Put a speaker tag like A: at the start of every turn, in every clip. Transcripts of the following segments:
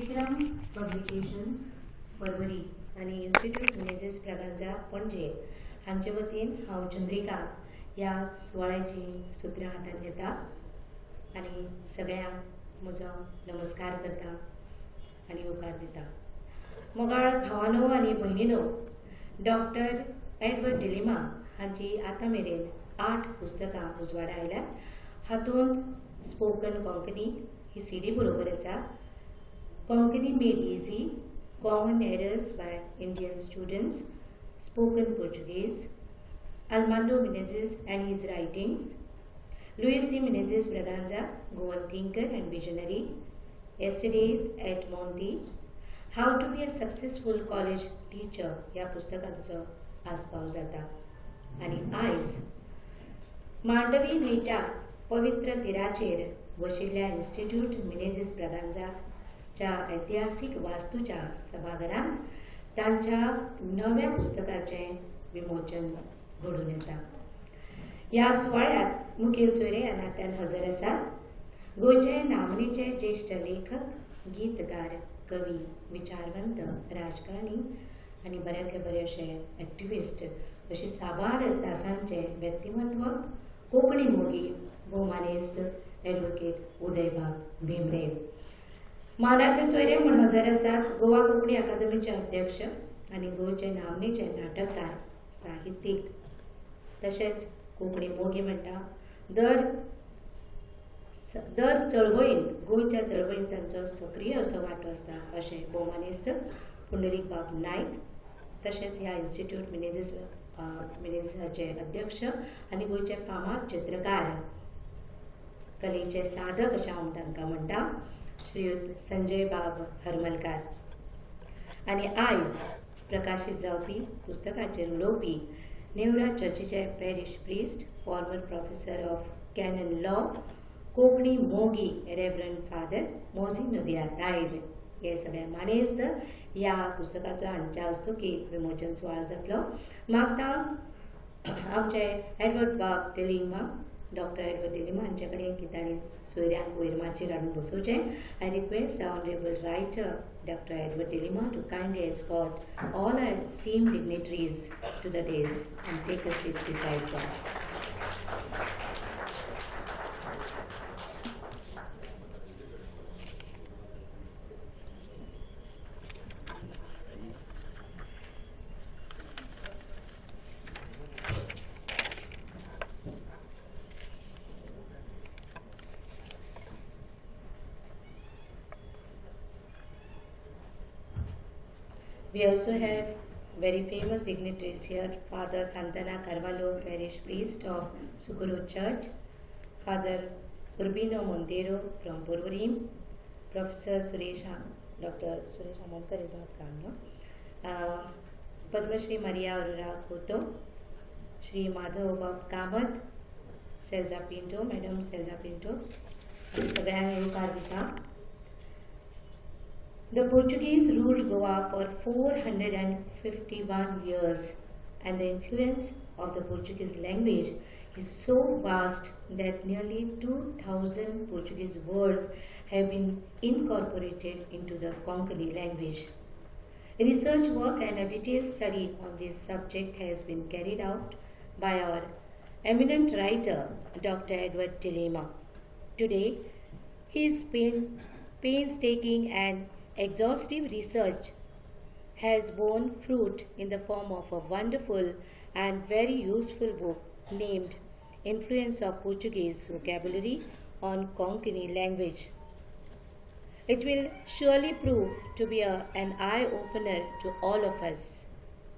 A: विक्रम publications Porvorim आनी institute Menezes Braganza Panaji हांचे वतीन हांव चंद्रिका ह्या सुवाळ्याची सुत्रां हातांत घेता आनी सगळ्यांक म्हजो नमस्कार करता आनी येवकार दिता. मोगाळ भावानो आनी भयणीनो, डॉक्टर एडवर्ड डिलिमा हांची आतां मेरेन 8 पुस्तकां उजवाडा आयल्यात. हातूंत स्पोकन कोंकणी ही सीडी बरोबर आसा, Konkani made easy, common errors by Indian students, spoken Portuguese, Almando Menezes and his writings, Luis de Menezes Braganza, Goan thinker and visionary, Yesterdays at Monti, How to be a successful college teacher ह्या पुस्तकांचो आस्पाव जाता. आनी आयज मांडवी न्हंयच्या पवित्र तिराचेर वशिल्ल्या institute Menezes ब्रागांझाच्या ऐतिहासीक वास्तूच्या सभाघरांत तांच्या नव्या पुस्तकाचें विमोचन घडून येता. ह्या सुवाळ्यात मुखेल सोयरे ह्या नात्यान हजर आसात गोंयचे नामनेचे ज्येश्ठ लेखक, गीतकार, कवी, विचारवंत, राजकारणी आनी बऱ्यांतले बरे अशे एक्टिविस्ट अशे साबार तासांचे व्यक्तिमत्व, कोंकणी मोगी भोवमानेस्त एडवोकेट उदयबाब भेंब्रे. मानाचे सोयरे म्हूण हजर आसात गोवा कोंकणी अकादमीचे अध्यक्ष आनी गोंयचे नामनेचे नाटककार, साहित्यीक तशेंच कोंकणी मोगी म्हणटा दर दर चळवळीन, गोंयच्या चळवळीन तांचो सक्रीय असो वांटो आसता अशें भोवमानेस्त पुंडलीक बाब नायक, तशेंच ह्या इन्स्टिट्यूट मिनेझीसाचे अध्यक्ष आनी गोंयचे फामाद चित्रकार, कलेचे साधक अशें हांव तांकां म्हणटा, श्रीयुत संजय बाब हरमलकार. आनी आयज प्रकाशीत जावपी पुस्तकाचेर उलोवपी Neora चर्चीचे parish priest, former professor of canon law, Konkani Mogi reverend father Mozino de Ataide हे सगळे मानेस्त ह्या पुस्तकाचो हांच्या हस्तुकीं विमोचन सुवाळो जातलो. मागता आमचे एडवर्ड बाब डिलिमा, डॉक्टर एडवर्ड डिलिमा हांचे कडेन की तांणी सोयऱ्यांक वयर माचयेर हाडून बसोवचें. I request honourable writer Doctor Edward D'Lima to kindly escort all our esteemed dignitaries to the dais and take a seat beside them. We also have very famous dignitaries here, Father Santana Carvalho, parish priest of Socorro Church, Father Urbino Monteiro from Porvorim, Professor Suresh, Dr. Suresh Amonkar is not come, no? Padma Shri Maria Aurora Couto, Shri Madhav Bab Kamath, Selza Pinto, Madam Selza Pinto, सगळ्यांक येवकार दिता. The Portuguese ruled Goa for 451 years, and the influence of the Portuguese language is so vast that nearly 2,000 Portuguese words have been incorporated into the Konkani language. Research work and a detailed study on this subject has been carried out by our eminent writer, Dr. Edward D'Lima. Today, his painstaking and exhaustive research has borne fruit in the form of a wonderful and very useful book named Influence of Portuguese Vocabulary on Konkani Language. It will surely prove to be an eye-opener to all of us.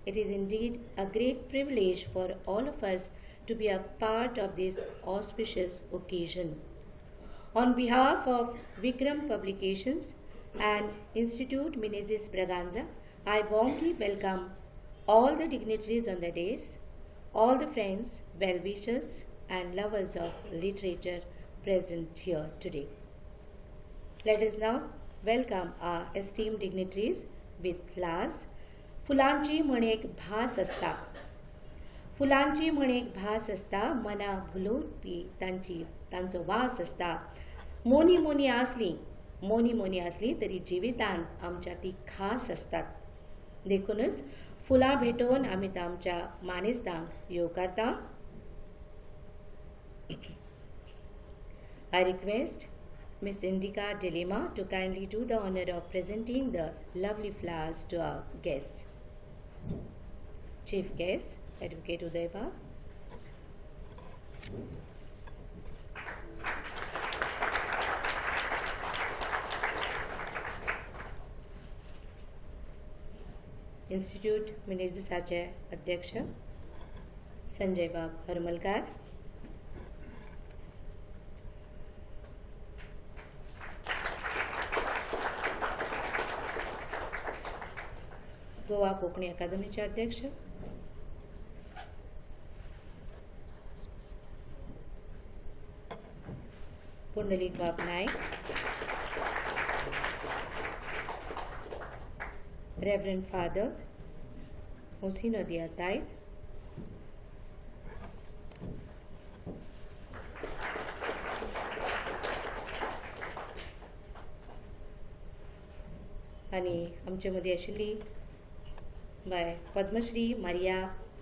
A: It is indeed a great privilege for all of us to be a part of this auspicious occasion. On behalf of Vikram Publications and Institute Menezes Braganza, I warmly welcome all the dignitaries on the dais, all the friends, well-wishers and lovers of literature present here today. Let us now welcome our esteemed dignitaries with flowers. फुलांची म्हण एक भास आसता, फुलांची म्हण एक भास आसता, मना भुलोवपी तांची तांचो वास आसता. मोनी मोनी आसली मोनी मोनी आसली तरी जिवितांत आमच्या ती खास आसतात. देखूनच फुलां भेटोवन आमी आमच्या मानेस्तांक येवकारता. I request Miss Indica Delima to kindly do the honor of presenting the lovely flowers to our guests. Chief guest, Advocate Uday Bab. Institute मिनेझिसाचे अध्यक्ष संजय बाब हरमलकार, गोवा कोंकणी अकादमीचे अध्यक्ष पुंडलीक बाब नायक, रेवरंड फादर मोसिनो दियातायत, आनी आमचे मदीं आशिल्ली बाय पद्मश्री मारिया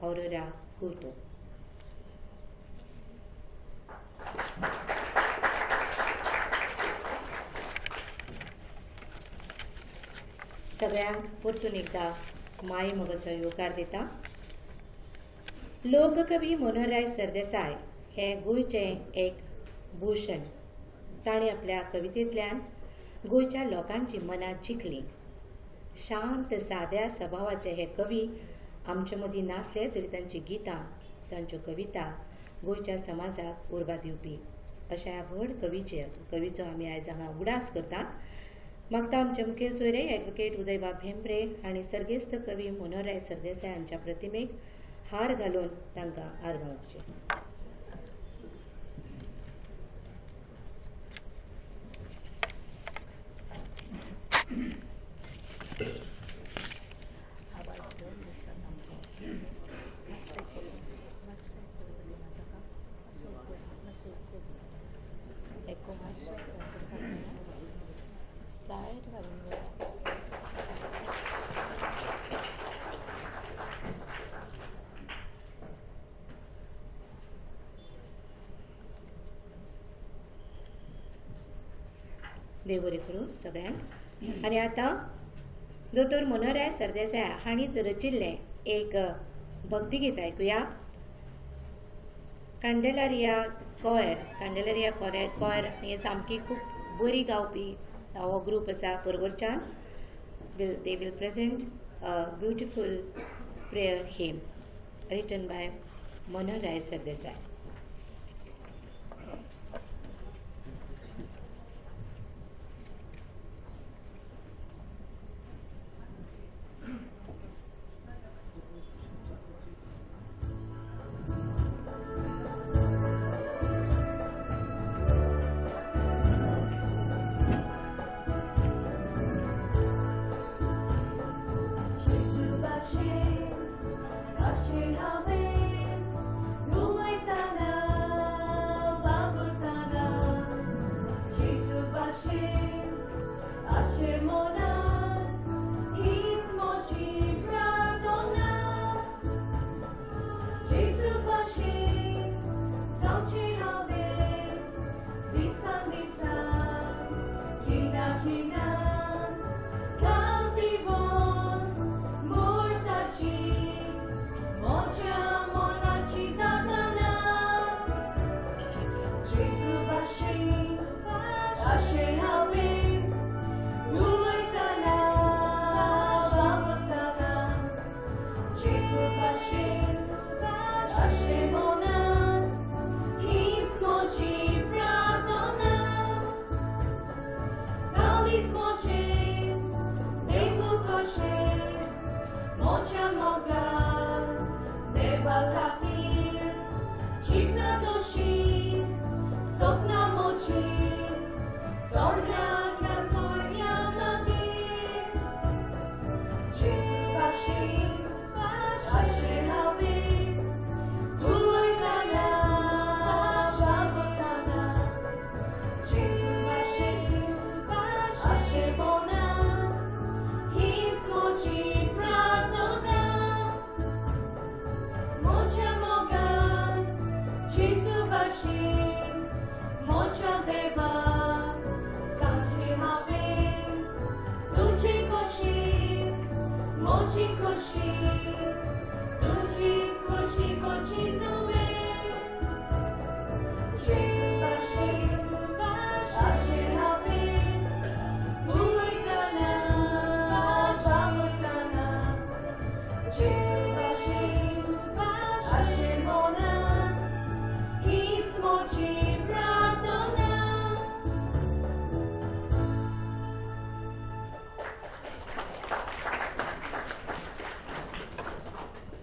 A: औरोरा कुर्तो. सगळ्यांक परतून एकदा माई मोगाचो येवकार दिता. लोककवी मनोहरराय सरदेसाय हे गोंयचें एक भूषण. ताणें आपल्या कवितेंतल्यान गोंयच्या लोकांची मनां जिखलीं. शांत साद्या सभावाचे हे कवी आमचे मदीं नासले तरी तांची गितां, तांच्यो कविता गोंयच्या समाजाक उर्बा दिवपी. अशा ह्या व्हड कवीचो आमी आयज हांगा उगडास करतात. मागता आमचे मुखेल सोयरे ॲडवोकेट उदयबाब भेंब्रे हांणी सर्गेस्त कवी मनोहरराय सरदेसाय हांच्या प्रतिमेक हार घालून तांकां आर्गां ओंपचीं. देव बरें करूं सगळ्यांक. आनी आतां दोतोर मनोहरराय सरदेसाय हांणीच रचिल्लें एक भक्तिगीत आयकुया. कांडेलारिया कॉयर, कांडेलारिया कॉयर हे सामकी खूब बरी गावपी हो ग्रूप आसा पर्वरच्यान. They will present a beautiful prayer hymn written by Manoharrai Sardesai.
B: Ashe,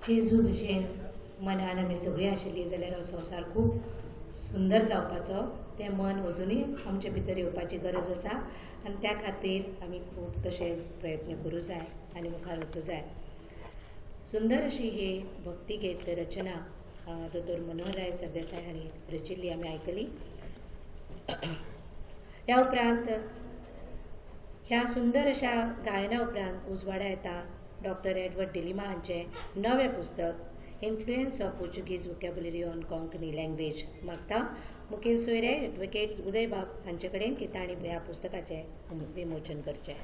A: जेजू भशेन मनान आमी सगळीं आशिल्लीं जाल्यार हो संवसार खूब सुंदर जावपाचो. तें मन अजुनूय आमचे भितर येवपाची गरज आसा आनी त्या खातीर आमी खूब तशे प्रयत्न करूं जाय आनी मुखार वचूं जाय. सुंदर अशी ही भक्तिगीत रचना दोतोर मनोहरराय सरदेसाय हांणी रचिल्ली आमी आयकली. ह्या उपरांत ह्या सुंदर अशा गायना उपरांत उजवाडा येता डॉक्टर एडवर्ड डिलिमा हांचें नवें पुस्तक Influence of Portuguese Vocabulary on Konkani Language. मागता मुखेल सोयरे एडवोकेट उदय बाब हांचे कडेन की तांणी ह्या पुस्तकाचें विमोचन करचें.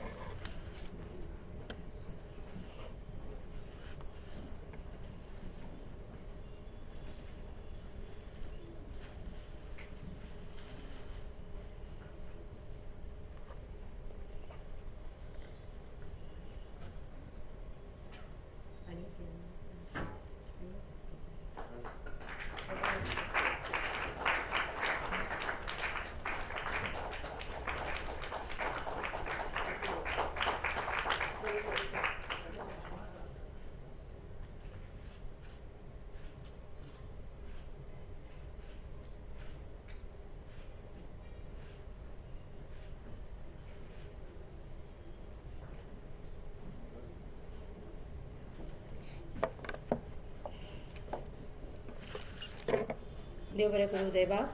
A: देव बरें करूं उदयबाब.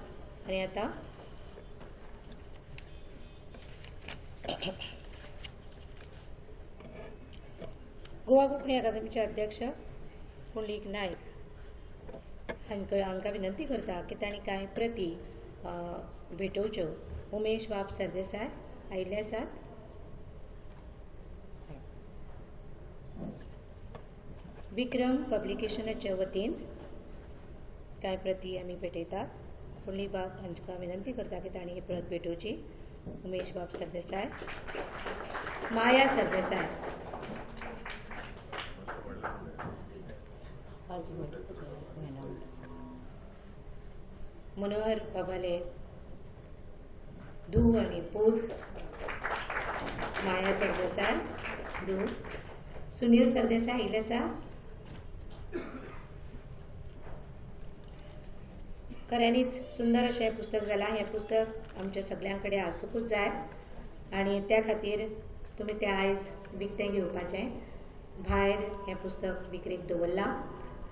A: आनी आतां गोवा कोंकणी अकादमीचे अध्यक्ष पुंडलीक नायक हांकां विनंती करता की तांणी कांय प्रती भेटोवच्यो. उमेश बाब सरदेसाय आयिल्ले आसात. विक्रम पब्लिकेशनाच्या वतीन कांय प्रती आमी भेटयतात. पुंडलीक बाब हांकां विनंती करता की तांणी ही प्रत भेटोवची. उमेश बाब सरदेसाय, माया सरदेसाय, मनोहर बाबाले धूव आनी पूत माया सरदेसाय धूव, सुनील सरदेसाय आयिल्ले आसा. खऱ्यांनीच सुंदर अशें पुस्तक जालां. हें पुस्तक आमच्या सगळ्यां कडेन आसूंकूच जाय आनी त्या खातीर तुमी तें आयज विकतें घेवपाचें. भायर हें पुस्तक विक्रेक दवरलां.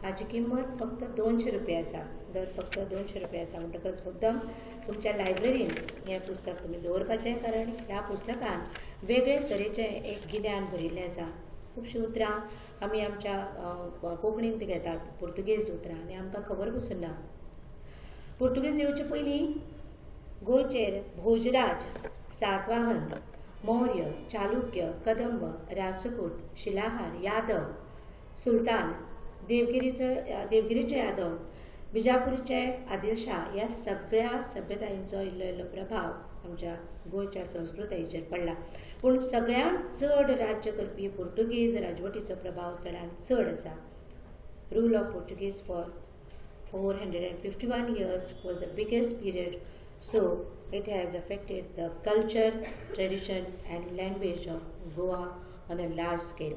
A: हाची किंमत फक्त 200 रुपया आसा. दर फक्त 200 रुपया आसा. म्हणटकच मुद्दम तुमच्या लायब्ररीन हें पुस्तक तुमी दवरपाचें, कारण ह्या पुस्तकान वेगळे तरेचें एक गिन्यान भरिल्लें आसा. खुबशीं उतरां आमी आमच्या कोंकणींत घेतात, पुर्तुगेज उतरां, आनी आमकां खबर पसून ना. पुर्तुगेज येवचे पयलीं गोंयचेर भोजराज, सातवाहन, मौर्य, चालुक्य, कदंब, राष्ट्रकूट, शिलाहार, यादव, सुलतान, देवगिरीचे यादव, बिजापूरचे आदिलशाह ह्या सगळ्या सभ्यतायेंचो इल्लो इल्लो प्रभाव आमच्या गोंयच्या संस्कृतायेचेर पडला. पूण सगळ्यांत चड राज्य करपी पुर्तुगेज राजवटीचो प्रभाव चडांत चड आसा. Rule of Portuguese for 451 years was the biggest period, so it has affected the culture, tradition and language of Goa on a large scale.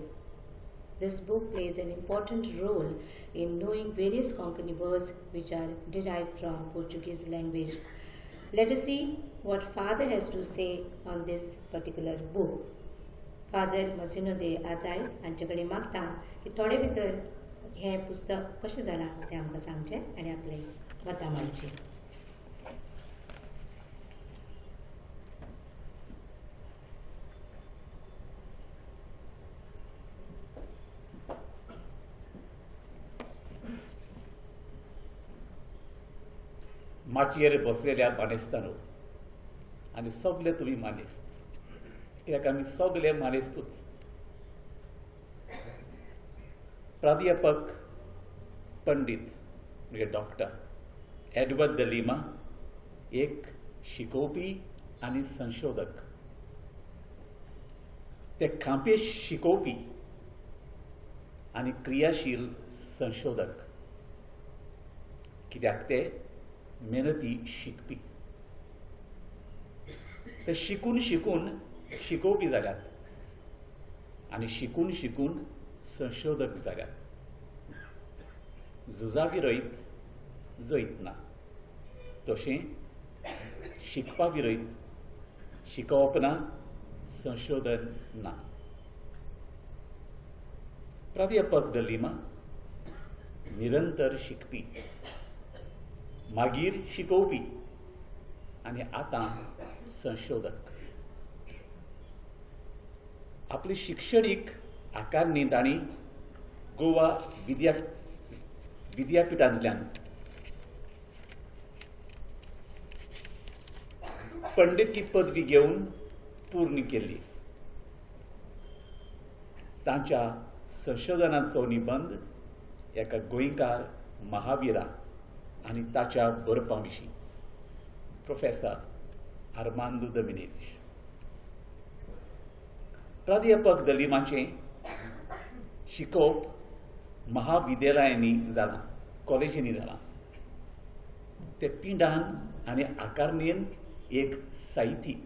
A: This book plays an important role in knowing various Konkani words which are derived from Portuguese language. Let us see what Father has to say on this particular book. Father Mouzinho de Athaide हांचे कडेन मागता की थोडे भितर हें पुस्तक कशें जालां तें आमकां सांगचें आनी आपलें मतां मांडचीं.
B: माचयेर बसलेल्या मानेस्तांनो आनी सगळे तुमी मानेस्त, कित्याक आमी सगळे मानेस्तूच. प्राध्यापक पंडीत म्हणजे डॉक्टर एडवर्ड the Lima एक शिकोवपी आनी संशोधक. ते खांपे शिकोवपी आनी क्रियाशील संशोधक, कित्याक ते मेहनती शिकपी. ते शिकून शिकून शिकोवपी जाल्यात आनी शिकून शिकून संशोधक जाल्यात. झुजा विरयत जैत ना, तशें शिकपा विरयत शिकोवप ना, संशोधन ना. प्राध्यापक दलिमा निरंतर शिकपी, मागीर शिकोवपी आनी आतां संशोधक. आपली शिक्षणीक आकारणी तांणी गोवा विद्यापिठांतल्यान पंडिती पदवी घेवन पूर्ण केली. तांच्या संशोधनाचो निबंद एका गोंयकार महावीरा आनी ताच्या बरपा विशीं प्रोफेसर आर्मांदो the Menezes. प्राध्यापक दलिमाचें शिकोवप महाविद्यालयांनी जालां, कॉलेजींनी जालां. ते पिंडान आनी आकारणेन एक साहित्यीक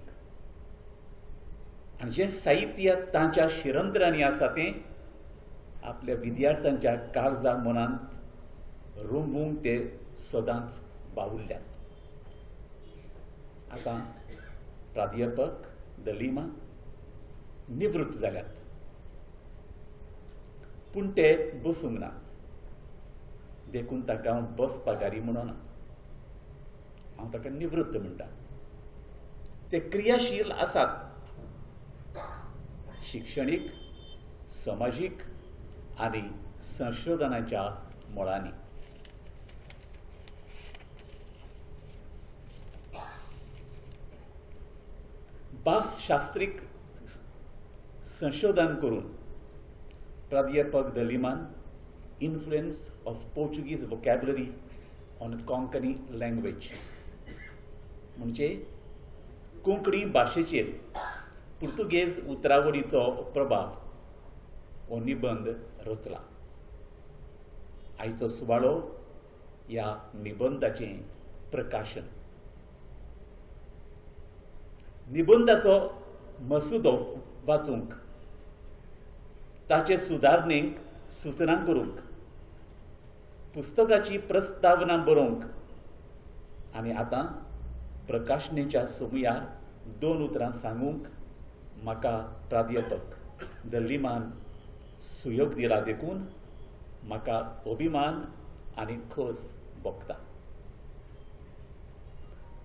B: आनी जें साहित्य तांच्या शिरंतरांनी आसा तें आपल्या विद्यार्थ्यांच्या काळजा मनांत रोंबूंक ते सदांच वावुरल्यात. आतां प्राध्यापक दलिमा निवृत्त जाल्यात, पूण ते बसूंक नात, देखून ताका हांव बस पगारी म्हणना, हांव ताका निवृत्त म्हणटा. ते क्रियाशील आसात, शिक्षणीक, समाजीक आनी संशोधनाच्या मळांनी. भासशास्त्रीक संशोधन करून प्राध्यापक दलिमान influence of Portuguese vocabulary on Konkani language म्हणजे कोंकणी भाशेचेर पुर्तुगेज उतरावळीचो प्रभाव हो निबंद रचला. आयचो सुवाळो ह्या निबंदाचें प्रकाशन. निबंदाचो मसुदो वाचूंक, ताचे सुदारणेक सुचना करूंक, पुस्तकाची प्रस्तावना बरोवंक आनी आतां प्रकाशनेच्या समयार दोन उतरां सांगूंक म्हाका प्राध्यापक दलिमान सुयोग दिला, देखून म्हाका अभिमान आनी खोस भोगता.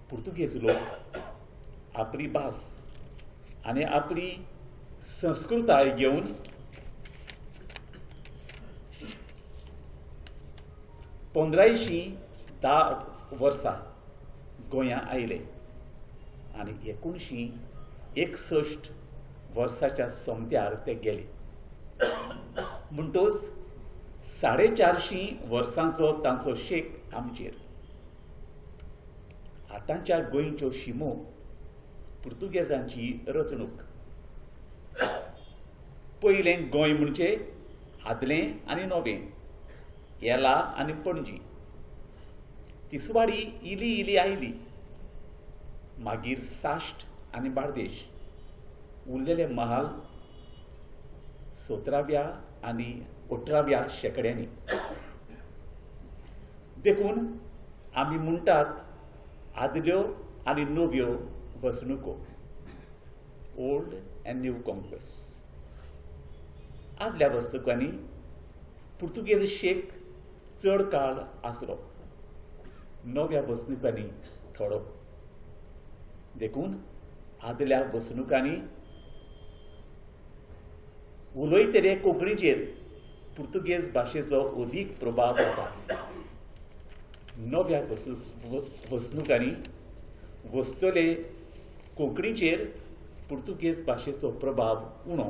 B: पुर्तुगेज लोक आपली भास आनी आपली संस्कृताय घेवन 1510 वर्सां गोंया आयले आनी 1961 वर्साच्या सोमत्यार ते गेले. म्हणटोच 450 वर्सांचो तांचो शेक आमचेर. आतांच्या गोंयच्यो शिमो पुर्तुगेजांची रचणूक. पयलें गोंय म्हणजे आदलें आनी नवें, येला आनी पणजी. तिसवाडी इली इली आयली, मागीर साश्ट आनी बार्देश. उरलेले महाल 17व्या आनी 18व्या शेंकड्यांनी. देखून आमी म्हणटात आदल्यो आनी नव्यो वसणुको, ओल्ड अँड न्यू कॉन्क्वेस्ट. आदल्या वसणुकांनी पुर्तुगेज शेक चड काळ आसलो, नव्या वसणुकांनी थोडो. देखून आदल्या वसणुकांनी उलयतले कोंकणीचेर पुर्तुगेज भाशेचो अदीक प्रभाव आसा. नव्या वसणुकांनी वसतले कोंकणीचेर पुर्तुगेज भाशेचो प्रभाव उणो,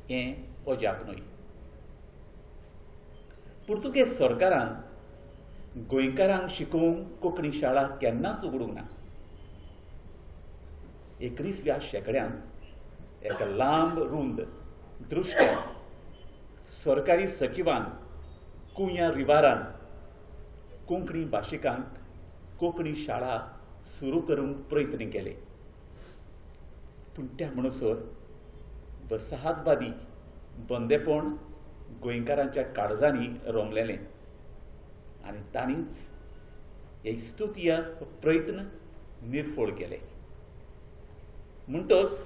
B: हें अजाप न्हय. पुर्तुगेज सरकारान गोंयकारांक शिकोवंक कोंकणी शाळा केन्नाच उगडूंक ना. 19व्या शेंकड्यांत एका लांब रुंद दृश्ट्यान सरकारी सचिवान कुंया रिवारान कोंकणी भाशिकांक कोंकणी शाळा सुरू करूंक प्रयत्न केले, पूण त्या म्हणसर वसाहतवादी बंदेपण गोंयकारांच्या काळजांनी रोमलेलें. आनी तांणीच हे स्तुतीय प्रयत्न निर्फळ केले. म्हणटच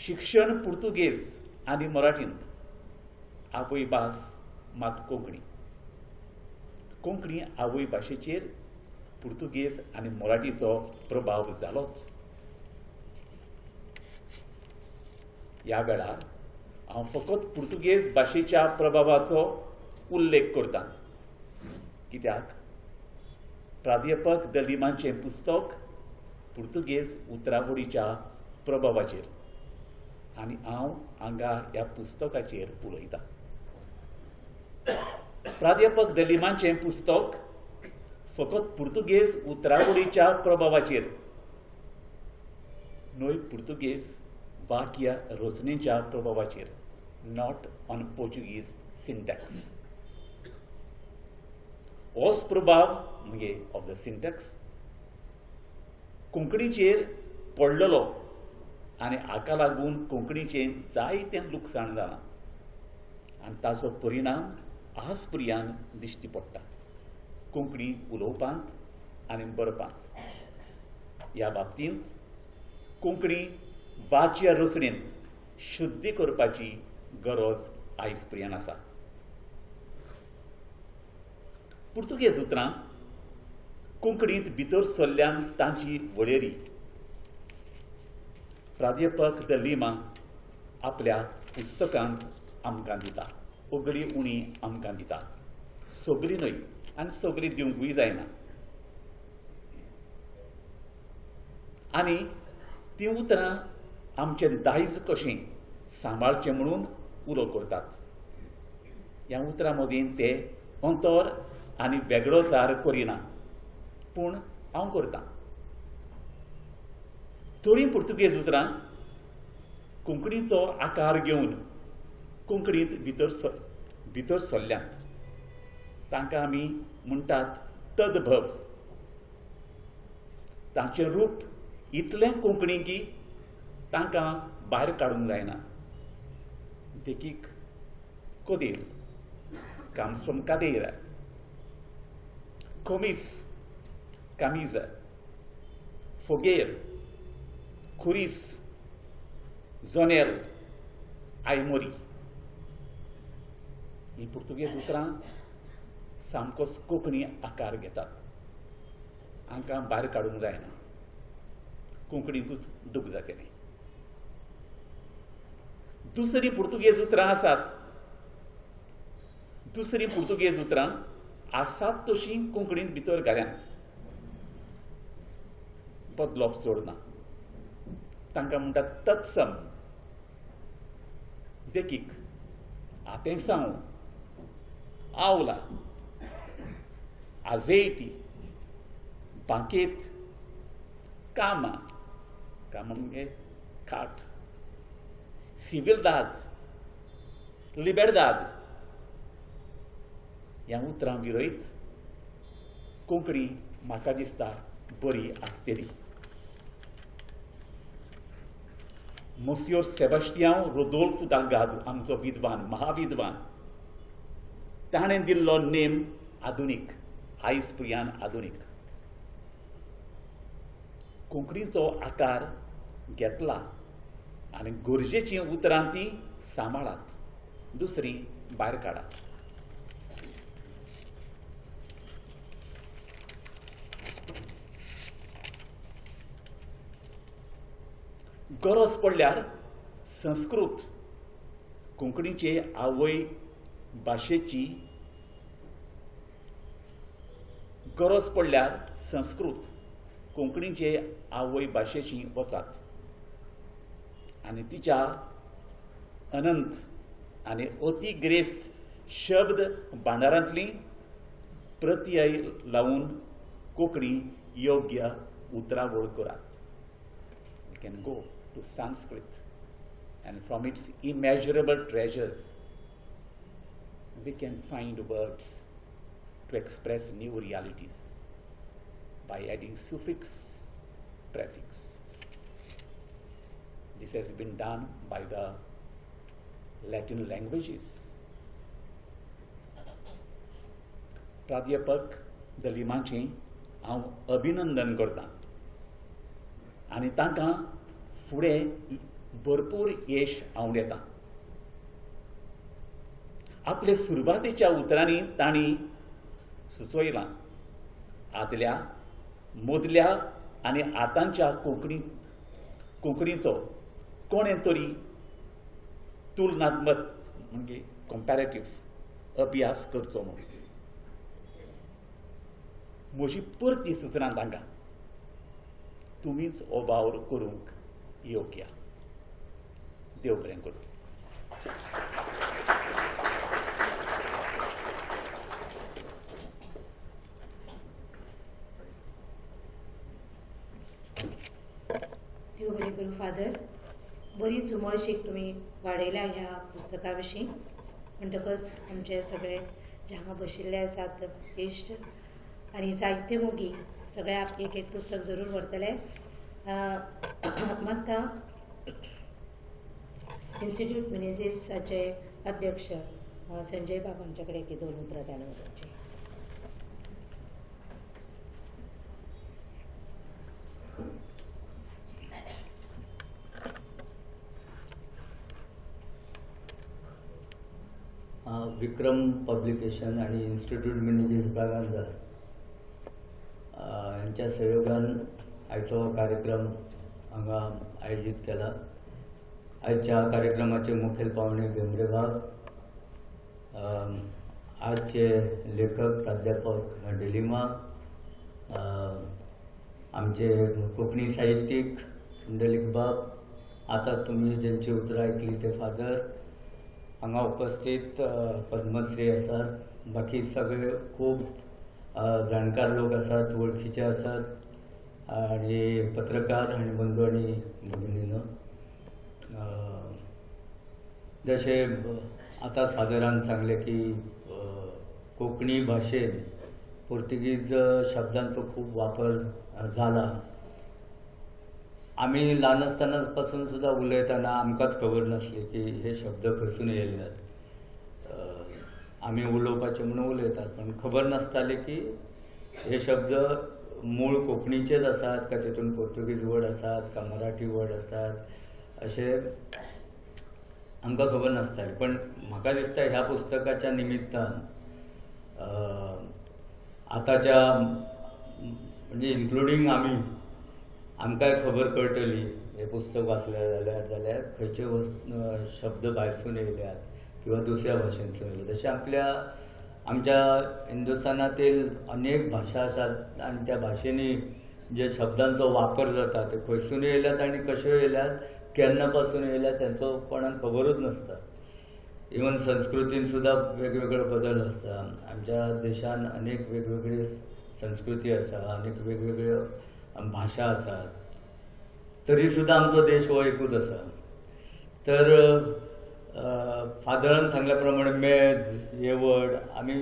B: शिक्षण पुर्तुगेज आनी मराठींत, आवय भास मात कोंकणी. कोंकणी आवय भाशेचेर पुर्तुगेज आनी मराठीचो प्रभाव जालोच. ह्या वेळार हांव फकत पुर्तुगेज भाशेच्या प्रभावाचो उल्लेख करता, कित्याक प्राध्यापक the लिमाचें पुस्तक पुर्तुगेज उतरावळीच्या प्रभावाचेर आनी हांव हांगा ह्या पुस्तकाचेर उलयतां. प्राध्यापक the लिमाचें पुस्तक फकत पुर्तुगेज उतरावळीच्या प्रभावाचेर न्हय, पुर्तुगेज वाक्य रचनेच्या प्रभावाचेर, not on Portuguese syntax. होच प्रभाव म्हणजे ऑफ the syntax कोंकणीचेर पडलेलो आनी हाका लागून कोंकणीचें जायतें लुकसाण जालां आनी ताचो परिणाम आज पर्यान दिश्टी पडटा कोंकणी उलोवपांत आनी बरपांत. ह्या बाबतींत कोंकणी वाच्य रचणेंत शुद्धी करपाची गरज आयज पर्यान आसा. पुर्तुगेज उतरां कोंकणींत भितर सरल्यान तांची वळेरी प्राध्यापक the Lima आपल्या पुस्तकांत आमकां दिता, उगडी उणी आमकां दिता, सगळी न्हय आनी सगळी दिवंकूय जायना. आनी तीं उतरां आमचें दायज कशें सांबाळचें म्हणून उलो करतात. ह्या उतरां मदीं ते अंतर आनी वेगळोसार करिना, पूण हांव करतां. थोडीं पुर्तुगेज उतरां कोंकणीचो आकार घेवन कोंकणींत भितर सरल्यांत, तांकां आमी म्हणटात तद्भव. तांचें रूप इतलें कोंकणी की तांकां भायर काडूंक जायना. देखीक कोदेल comes from cadeira, comis camisa, fogueira, खुरीस, जोनेल, आयमोरी. ही पुर्तुगेज उतरां सामकोच कोंकणी आकार घेतात, हांकां भायर काडूंक जायना, कोंकणीकूच दूख जातलें. दुसरी पुर्तुगेज उतरां आसात, दुसरी पुर्तुगेज उतरां आसात तशीं कोंकणींत भितर घाल्यांत, बदलप चड ना, तांकां म्हणटात तत्सम. देखीक आतेंसांव, आवला, आजेती, बांकेत, कामा, कामा म्हणजे खाट, सिविलदाद, लिबेरदाद. ह्या उतरां विरयत कोंकणी म्हाका दिसता बरी आसतली. मोसियोर सेबास्तियांव रोदोल्फ दाल्गादो आमचो विद्वान, महाविद्वान, ताणें दिल्लो नेम आधुनीक, आयज पर्यान आधुनीक. कोंकणीचो आकार घेतला आनी गरजेचीं उतरां तीं सांबाळात, दुसरी भायर काडात. गरज पडल्यार संस्कृत कोंकणीचे आवय भाशेची गरज पडल्यार संस्कृत कोंकणीचे आवय भाशेची वचात आनी तिच्या अनंत आनी अतिग्रेस्त शब्द भांडारांतली प्रत्यय लावन कोंकणी योग्य उतरावळ करात. We can go to Sanskrit and from its immeasurable treasures we can find words to express new realities by adding suffix, prefix. This has been done by the Latin languages. प्राध्यापक दलिमाचें हांव अभिनंदन करतां आनी तांकां फुडें भरपूर यश आवडटा. आपले सुरवातेच्या उतरांनी तांणी सुचयलां, आदल्या मदल्या आनी आतांच्या कोंकणीचो कोणें तरी तुलनात्मक म्हणजे कंपॅरेटीव अभ्यास करचो म्हणून. म्हजी परती सुचना तांकां, तुमीच हो वावर करूंक योग्य. देव बरें करूं.
A: देव बरें करूं फादर. बरीच उमळशीक तुमी वाडयल्या ह्या पुस्तका विशीं, म्हणटकच आमचे सगळे जे हांगा बशिल्ले आसात इश्ट आनी साहित्य मोगी सगळे एक एक पुस्तक जरूर व्हरतले. म्हाका इन्स्टिट्यूट मिनेझीसाचे अध्यक्ष संजय बाब आमचे कडेन एक दोन उतरां ताणें उलोवचीं.
C: विक्रम पब्लिकेशन आणि इन्स्टिट्यूट मिनेझीस ब्रागांझा यांच्या सहयोगान आयचो कार्यक्रम हांगा आयोजीत केला. आयच्या कार्यक्रमाचे मुखेल पावणे भेंब्रे बाब, आजचे लेखक प्राध्यापक डिलिमा, आमचे कोंकणी साहित्यीक पुंडलीक बाब, आतां तुमी जेंची उतरां आयकली ते फादर, हांगा उपस्थित पद्मश्री आसात, बाकी सगळे खूब जाणकार लोक आसात, वळखीचे आसात आनी पत्रकार आनी बंधू आनी भगिनीनो. जशें आतां फादरान सांगलें की कोंकणी भाशेन पोर्तुगीज शब्दांचो खूब वापर जाला. आमी ल्हान आसतना पासून सुद्दां उलयतना आमकांच खबर नासली की हे शब्द खंयसून येयल्यात. आमी उलोवपाचे म्हणून उलयतात पण खबर नासताली की हे शब्द मूळ कोंकणीचेच आसात काय तेतून पोर्तुगीज वर्ड आसात काय मराठी वर्ड आसात अशें आमकां खबर नासतालें. पण म्हाका दिसता ह्या पुस्तकाच्या निमित्तान आतांच्या म्हणजे इन्क्लुडींग आमी आमकांय खबर कळटली हें पुस्तक वाचलें जाल्यार जाल्यार खंयचे शब्द भायरसून येयल्यात किंवा दुसऱ्या भाशेंतसून येयले. तशें आपल्या आमच्या हिंदुस्थानातील अनेक भाशा आसात आनी त्या भाशेंनी जे शब्दांचो वापर जाता ते खंयसून येयल्यात आनी कशे येयल्यात केन्ना पासून येयल्यात तेंचो कोणाक खबरूच नासता. इवन संस्कृतीन सुद्दां वेगवेगळे बदल आसता. आमच्या देशान अनेक वेगवेगळी संस्कृती आसा, अनेक वेगवेगळ्यो भाशा आसात, तरी सुद्दां आमचो देश हो एकूच आसा. तर फादरान सांगल्या प्रमाणे मेज हे वर्ड आमी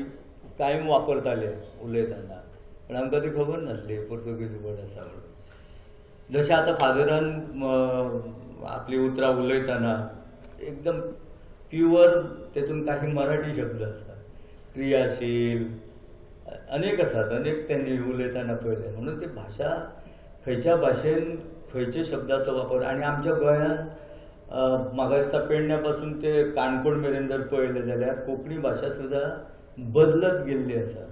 C: कायम वापरताले उलयतना, पण आमकां ती खबर नासली पोर्तुगीज वर्ड आसा म्हणून. जशें आतां फादरान आपली उतरां उलयतना एकदम प्युअर तेतून काही मराठी शब्द आसात, क्रियाशील अनेक आसात, अनेक त्यांनी उलयतना पळयले. म्हणून ती भाशा खंयच्या भाशेन खंयच्या शब्दाचो वापर. आनी आमच्या गोंयांत म्हाका दिसता पेडण्या पासून ते काणकोण मेरेन जर पळयलें जाल्यार कोंकणी भाशा सुद्दां बदलत गेल्ली आसा.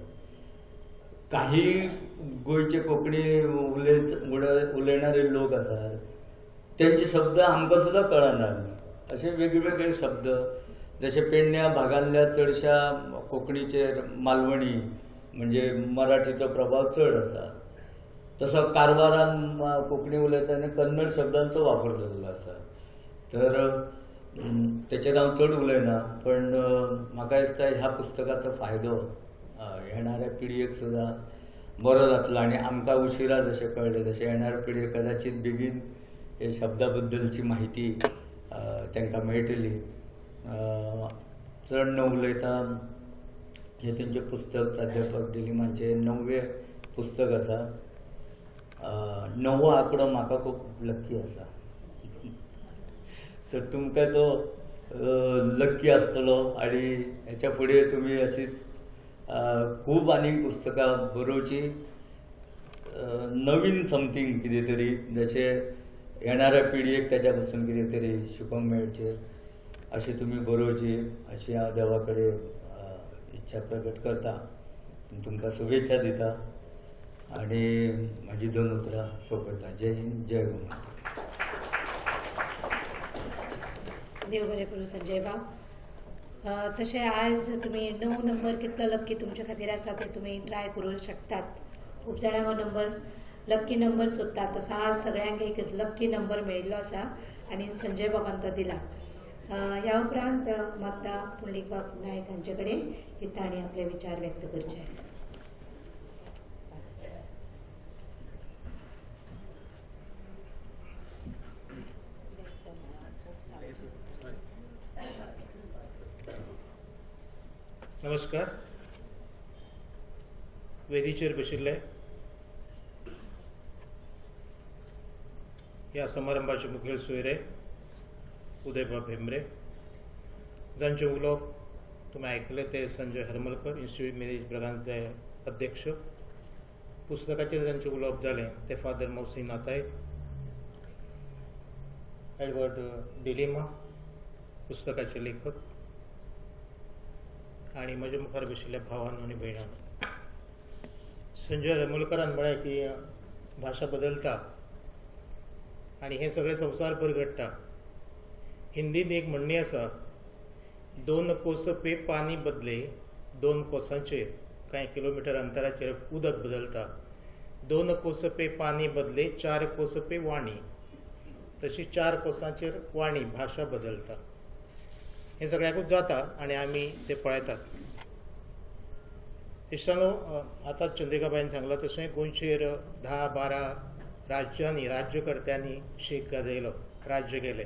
C: काही गोंयचे कोंकणी उलयणारे लोक आसात तेंचे शब्द आमकां सुद्दां कळना, अशे वेगवेगळे शब्द. जशे पेडण्या भागांतल्या चडश्या कोंकणीचेर मालवणी म्हणजे मराठीचो प्रभाव चड आसा, तसो कारवारान कोंकणी उलयतना कन्नड शब्दांचो वापर जाल्लो आसा. तर तेचेर हांव चड उलयना, पण म्हाका दिसता ह्या पुस्तकाचो फायदो येणाऱ्या पिळगेक सुद्दां बरो जातलो आनी आमकां उशिरा जशें कळ्ळें तशें येणाऱ्या पिळगेक कदाचीत बेगीन हे शब्दा बद्दलची माहिती तांकां मेळटली. चड न उलयता हें तेंचें पुस्तक प्राध्यापक डिलिमांचें 9वें पुस्तक आसा. 9वो आंकडो म्हाका खूब लक्की आसा, तर तुमकां तो लक्की आसतलो आनी हेच्या फुडें तुमी अशीच खूब आनीक पुस्तकां बरोवची, नवीन समथींग कितें तरी जशें येणाऱ्या पिळगेक ताच्या पासून कितें तरी शिकोंक मेळचें अशें तुमी बरोवची अशी हांव देवा कडेन इच्छा प्रकट करता. तुमकां शुभेच्छा दिता आनी म्हाजी दोन उतरां सोंपयता. जय हिंद, जय गोंय.
A: देव बरें करूं संजय बाब. तशें आयज तुमी 9 नंबर कितलो लक्की तुमचे खातीर आसा ते तुमी ट्राय करूंक शकतात. खूब जाणांक हो नंबर लक्की नंबर सोदतात, तसो आज सगळ्यांक एक लक्की नंबर मेळिल्लो आसा आनी संजय बाबान तो दिला. ह्या उपरांत मागता पुंडलीक बाब नायक हांचे कडेन की तांणी आपले विचार व्यक्त करचे.
D: नमस्कार. वेदीचेर बशिल्ले ह्या समारंभाचे मुखेल सोयरे उदयबाब भेंब्रे, जांचें उलोवप तुमी आयकलें ते संजय हरमलकर, इन्स्टिट्यूट मिनेझीस ब्रागांझाचे अध्यक्ष. पुस्तकाचेर जांचें उलोवप जालें ते फादर मोहसीन आतायद, एडवर्ड डिलिमा पुस्तकाचे लेखक, आनी म्हज्या मुखार बशिल्ल्या भावान आनी भयणान. संजय हरमलकरान म्हळें की भाशा बदलता आनी हें सगळें संवसारभर घडटा. हिंदीन एक म्हणणी आसा, 2 कोस पे पानी बदले, 2 कोसांचेर कांय किलोमिटर अंतराचेर उदक बदलता. 2 कोस पे पानी बदले, 4 कोस पे वाणी. तशी 4 कोसांचेर वाणी भाशा बदलता. हें सगळ्याकूच जाता आनी आमी तें पळयतात. इश्टानो, आतां चंद्रिकाबाईन सांगलां तशें गोंयचेर 10-12 राज्यांनी राज्यकर्त्यांनी शेक गाजयलो, राज्य केलें.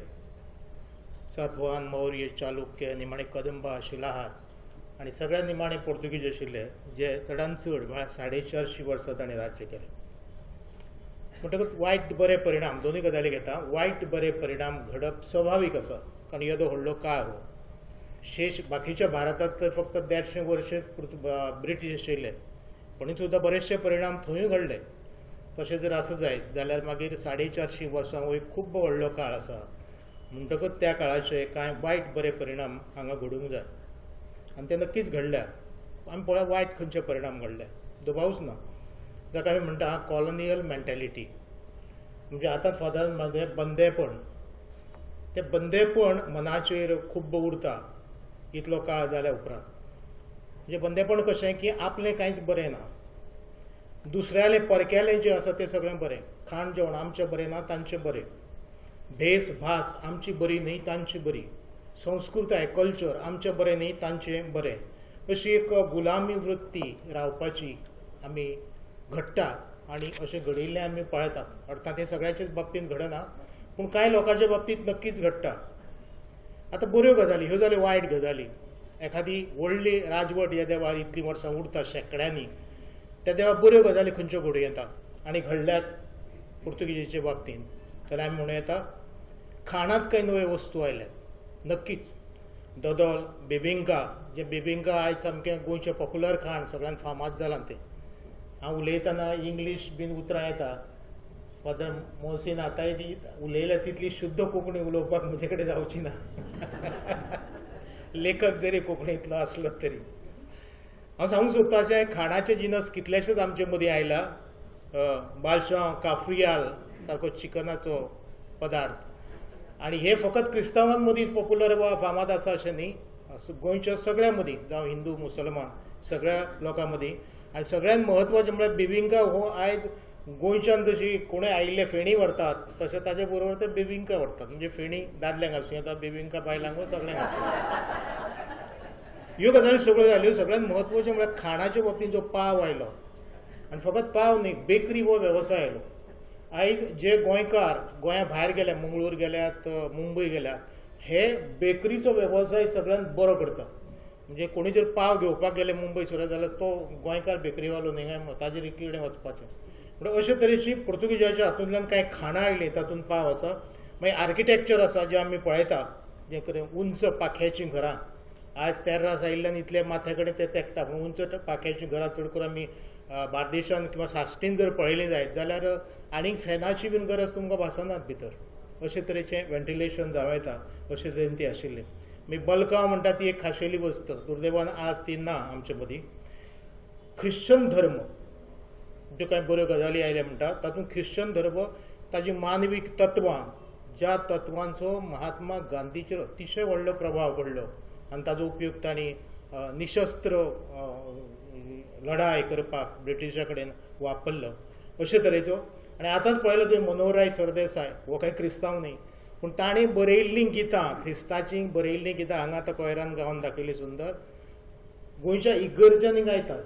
D: सातवाहन, मौर्य, चालुक्य, निमाणे कदंबा, शिलाहार आनी सगळ्या निमाणे पोर्तुगीज आशिल्ले जे चडान चड म्हळ्यार 450 वर्सां ताणें राज्य केलें. म्हणटकच वायट बरे परिणाम दोनूय गजाली घेता. वायट बरे परिणाम घडप स्वाभावीक आसा, कारण येदो व्हडलो काळ हो. शेष बाकीच्या भारतांत तर फक्त 150 वर्ष ब्रिटीश आशिल्ले, पूण सुद्दां बरेचशे परिणाम थंयूय घडले. तशें जर आसा जायत जाल्यार मागीर 450 वर्सां हो एक खूब व्हडलो काळ आसा. म्हणटकच त्या काळाचे कांय वायट बरे परिणाम हांगा घडूंक जाय आनी ते नक्कीच घडल्या. आमी पळय वायट खंयचे परिणाम घडले, दुबावूच ना. जाका आमी म्हणटा कॉलोनियल मेंटेलिटी, म्हणजे आतां फादर म्हळें बंदेपण. तें बंदेपण मनाचेर खूब्ब उरता इतलो काळ जाल्या उपरांत. म्हणजे बंदेपण कशें की आपलें कांयच बरें ना, दुसऱ्यालें परक्यालें जें आसा तें सगळें बरें. खाण जेवण आमचें बरें ना, तांचें बरें. भेस भास आमची बरी न्ही, तांची बरी. संस्कृताय कल्चर आमचें बरें न्ही, तांचें बरें. अशी एक गुलामी वृत्ती रावपाची आमी घडटा आनी अशें घडिल्लें आमी पळयतात. अर्थात हें सगळ्याच्याच बाबतींत घडना, पूण कांय लोकांच्या बाबतींत नक्कीच घडटा. आतां बऱ्यो गजाली ह्यो जाल्यो, वायट गजाली एखादी व्हडली राजवट ह्या देवार इतलीं वर्सां उरता शेंकड्यांनी, त्या देवा बऱ्यो गजाली खंयच्यो घडूं येता आनी घडल्यात पुर्तुगेजीचे बाबतींत जाल्यार आमी म्हणूं येता खाणांत कांय नव्यो वस्तू आयल्यात नक्कीच. दोदोल, बेबिंका, जें बेबिंका आयज सामकें गोंयचें पॉप्युलर खाण, सगळ्यांत फामाद जालां तें. हांव उलयतना इंग्लीश बीन उतरां येता, फादर मोहसीन आतांय ती उलयल्या तितली शुद्ध कोंकणी उलोवपाक म्हजे कडेन जावची ना, लेखक जरी कोंकणींतलो आसलो तरी. हांव सांगूंक सोदता अशें खाणाचे जिनस कितलेशेच आमचे मदीं आयला. बालशांव, काफ्रियाल सारको चिकनाचो पदार्थ, आनी हे फकत क्रिस्तांवां मदीं पॉप्युलर वा फामाद आसा अशें न्ही, गोंयच्या सगळ्यां मदीं, जावं हिंदू मुसलमान सगळ्या लोकां मदीं. आनी सगळ्यांत म्हत्वाचें म्हळ्यार बेबिंका हो आयज गोंयच्यान जशी कोणूय आयिल्ले फेणी व्हरतात तशें ताजे बरोबर ते बेबिंका व्हरतात. म्हणजे फेणी दादल्यांक आसूं येता, बेबिंका बायलांक वा सगळ्यांक आसूं येता. ह्यो गजाली सगळ्यो जाल्यो. सगळ्यांत म्हत्वाचें म्हळ्यार खाणाचे बाबतींत जो पाव आयलो, आनी फकत पाव न्ही, बेकरी हो वेवसाय आयलो. आयज जे गोंयकार गोंया भायर गेल्या, मंगळूर गेल्यात, मुंबय गेल्यात, हे बेकरीचो वेवसाय सगळ्यांत बरो करता. म्हणजे कोणी जर पाव घेवपाक गेले मुंबय सुद्दां जाल्यार तो गोंयकार बेकरीवालो न्ही काय ताजेर कितें वचपाचें. म्हणून अशे तरेची पुर्तुगेजाच्या हातूंतल्यान कांय खाणां आयलीं, तातूंत पाव आसा. मागीर आर्किटेक्चर आसा जें आमी पळयता, जें करून उंच पाख्याचीं घरां, आज तेर्रास आयिल्ल्यान इतले माथ्या कडेन ते तेकता, पूण उंच पाख्याचीं घरां चड करून आमी बार्देशान किंवा साश्टीन जर पळयलीं जायत जाल्यार आनीक फॅनाची बीन गरज तुमकां भासनात भितर, अशे तरेचें वेंटिलेशन जावं येता अशे तरेन ती आशिल्ली. मागीर बलकांव म्हणटा ती एक खाशेली वस्त, दुर्दैवान आज ती ना आमचे मदीं. ख्रिश्चन धर्म ज्यो कांय बऱ्यो गजाली आयल्या म्हणटा तातूंत ख्रिश्चन धर्म ताजी मानवीक तत्वां, ज्या तत्वांचो महात्मा गांधीचेर अतिशय व्हडलो प्रभाव पडलो आनी ताजो उपयोग तांणी निशस्त्र लढाय करपाक ब्रिटिशा कडेन वापरलो अशे तरेचो. आनी आतांच पळयलो तुवें मनोहरराय सरदेसाय हो कांय क्रिस्तांव न्ही, पूण ताणें बरयल्लीं गितां, क्रिस्ताचीं बरयल्लीं गितां हांगा आतां कोयरान गावन दाखयलीं सुंदर, गोंयच्या इगर्जांनी गायतात.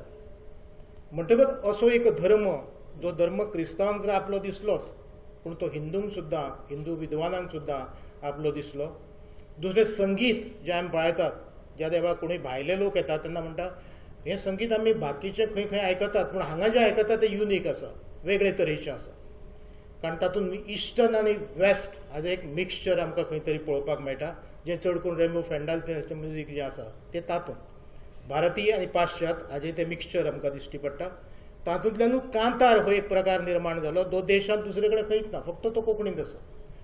D: म्हणटकच असो एक धर्म जो धर्म क्रिस्तांवांक तर आपलो दिसलोच, पूण तो हिंदूंक सुद्दां, हिंदू विद्वानांक सुद्दां आपलो दिसलो. दुसरें संगीत जें आमी पळयतात, ज्या वेळार कोणूय भायले लोक येतात तेन्ना म्हणटा हें संगीत आमी बाकीचें खंय खंय आयकतात, पूण हांगा जें आयकतात तें युनीक आसा, वेगळे तरेचें आसा, कारण तातूंत इस्टर्न आनी वेस्ट हाजें एक मिक्सचर आमकां खंय तरी पळोवपाक मेळटा, जें चड करून रेमो फेंडाल म्युजीक जें आसा तें तातूंत भारतीय आनी पाश्चात हाजें तें मिक्सचर आमकां दिश्टी पडटा. तातूंतल्यानूच कांतार हो एक प्रकार निर्माण जालो, जो देशांत दुसरे कडेन खंयच ना, फक्त तो कोंकणींत आसा,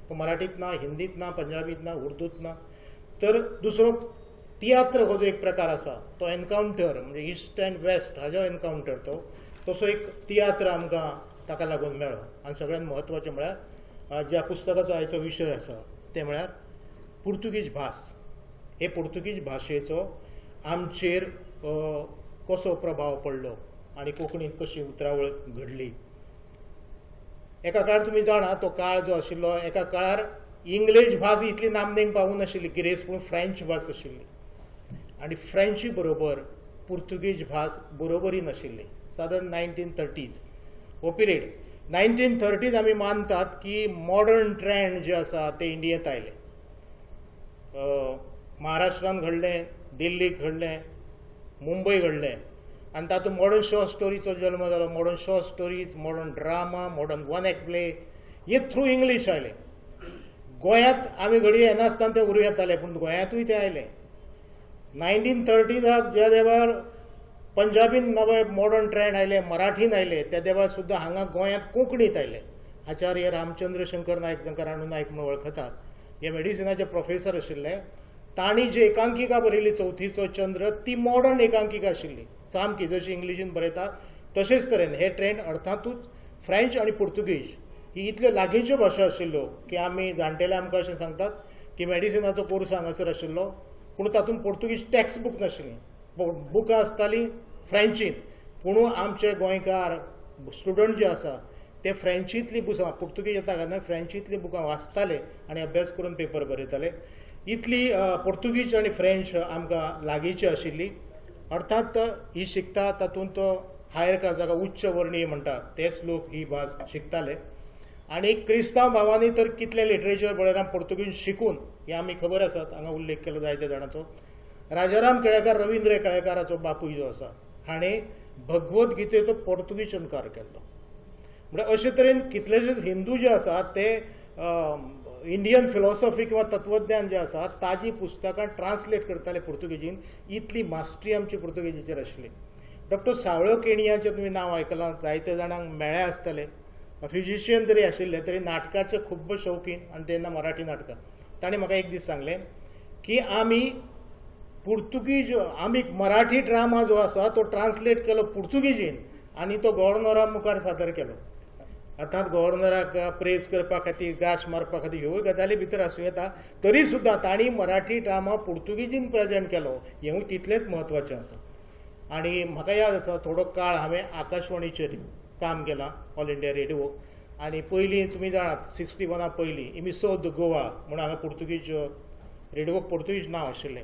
D: तो मराठींत ना, हिंदींत ना, पंजाबींत ना, उर्दूंत ना. तर दुसरो तियात्र हो जो एक प्रकार आसा तो एनकावंटर, म्हणजे इस्ट अँड वेस्ट हाजो एनकावंटर, तो तसो एक तियात्र आमकां ताका लागून मेळ्ळो. आनी सगळ्यांत म्हत्वाचें म्हळ्यार ज्या पुस्तकाचो आयचो विशय आसा तें म्हळ्यार पुर्तुगीज भास. हे पुर्तुगीज भाशेचो आमचेर कसो प्रभाव पडलो आनी कोंकणींत कशी उतरावळ घडली. एका काळार तुमी जाणा तो काळ जो आशिल्लो, एका काळार इंग्लीश भास इतली नामनेक पावूं नाशिल्ली, गिरेस्त, पूण फ्रेंच भास आशिल्ली आनी फ्रेंची बरोबर पुर्तुगीज भास बरोबरी नाशिल्ली. सादारण 1930s हो पिरियड, 1930s आमी मानतात की मॉडर्न ट्रेंड जे आसा ते इंडियेंत आयले, महाराष्ट्रान घडलें, दिल्लीक घडलें, मुंबय घडलें, आनी तातूंत मॉडर्न शॉर्ट स्टोरीचो जल्म जालो. Modern short stories, modern drama, modern one act play हे थ्रू इंग्लीश आयले. गोंयांत आमी घडये येनासतना ते उरूं येताले, पूण गोंयांतूय ते आयले. 1930s ज्या वेळार पंजाबीन नवे मॉडर्न ट्रेंड आयले, मराठीन आयले, त्या वेळार सुद्दां हांगा गोंयांत कोंकणींत आयले. आचार्य रामचंद्र शंकर नायक, जांकां राणू नायक म्हणून वळखतात, हे मेडिसिनाचे प्रोफेसर आशिल्ले, तांणी जी एकांकिका बरयली चवथीचो चंद्र, ती मॉडर्न एकांकिका आशिल्ली सामकी, जशी इंग्लिशीन बरयता तशेच तरेन. हे ट्रेंड अर्थातूच फ्रेंच आनी पुर्तुगीज ही इतल्यो लागींच्यो भाशा आशिल्ल्यो की आमी जाणटेले आमकां अशें सांगतात की मेडिसिनाचो कोर्स हांगासर आशिल्लो, पूण तातूंत पुर्तुगीज टॅक्स्ट बूक नाशिल्ली, बुकां आसतालीं फ्रेंचींत, पूण आमचे गोंयकार स्टुडंट जे आसा ते फ्रेंचींतलीं बुकां, पुर्तुगीज येता कारण फ्रेंचींतलीं बुकां वाचताले आनी अभ्यास करून पेपर बरयताले. इतली पुर्तुगीज आनी फ्रेंच आमकां लागींची आशिल्ली. अर्थात ही शिकता तातूंत हायर क्लास, जाका उच्च वर्णीय म्हणटा, तेच लोक ही भास शिकताले. आनी क्रिस्तांव भावांनी तर कितलें लिटरेचर बरयलां पुर्तुगीज शिकून, हें आमी खबर आसात, हांगा उल्लेख केलो जायते जाणांचो. राजाराम केळेकार, रवींद्र केळेकाराचो बापूय जो आसा, हाणें भगवत गीतेचो पुर्तुगीज अणकार केल्लो. म्हळ्यार अशे तरेन कितलेशेच हिंदू जे आसात ते इंडियन फिलॉसॉफी किंवा तत्वज्ञान जें आसा ताजी पुस्तकां ट्रान्सलेट करताले पुर्तुगेजीन. इतली मास्टरी आमची पुर्तुगेजीचेर आशिल्ली. डॉक्टर सावळो केणियाचें तुमी नांव आयकलां, जायते जाणांक मेळ्ळें आसतलें. फिजिशियन जरी आशिल्ले तरी नाटकाचे खूब्ब शौकीन, आनी तेन्ना मराठी नाटकां. ताणें म्हाका एक दीस सांगलें की आमी पुर्तुगीज, आमी मराठी ड्रामा जो आसा तो ट्रान्सलेट केलो पुर्तुगीजीन आनी तो गव्हर्नरा मुखार सादर केलो. अर्थात गव्हर्नराक प्रेज करपा खातीर, गाश मारपा खातीर ह्योय गजाली भितर आसूं येता, तरी सुद्दां तांणी मराठी ड्रामा पुर्तुगीजीन प्रेजेंट केलो, हेंवूय तितलेंच म्हत्वाचें आसा. आनी म्हाका याद आसा थोडो काळ हांवें आकाशवाणीचेर काम केलां, ऑल इंडिया रेडिओ. आनी पयलीं तुमी जाणात 61 पयलीं इमिसोद गोवा म्हूण हांगा पुर्तुगीज रेडिओक पुर्तुगीज नांव आशिल्लें.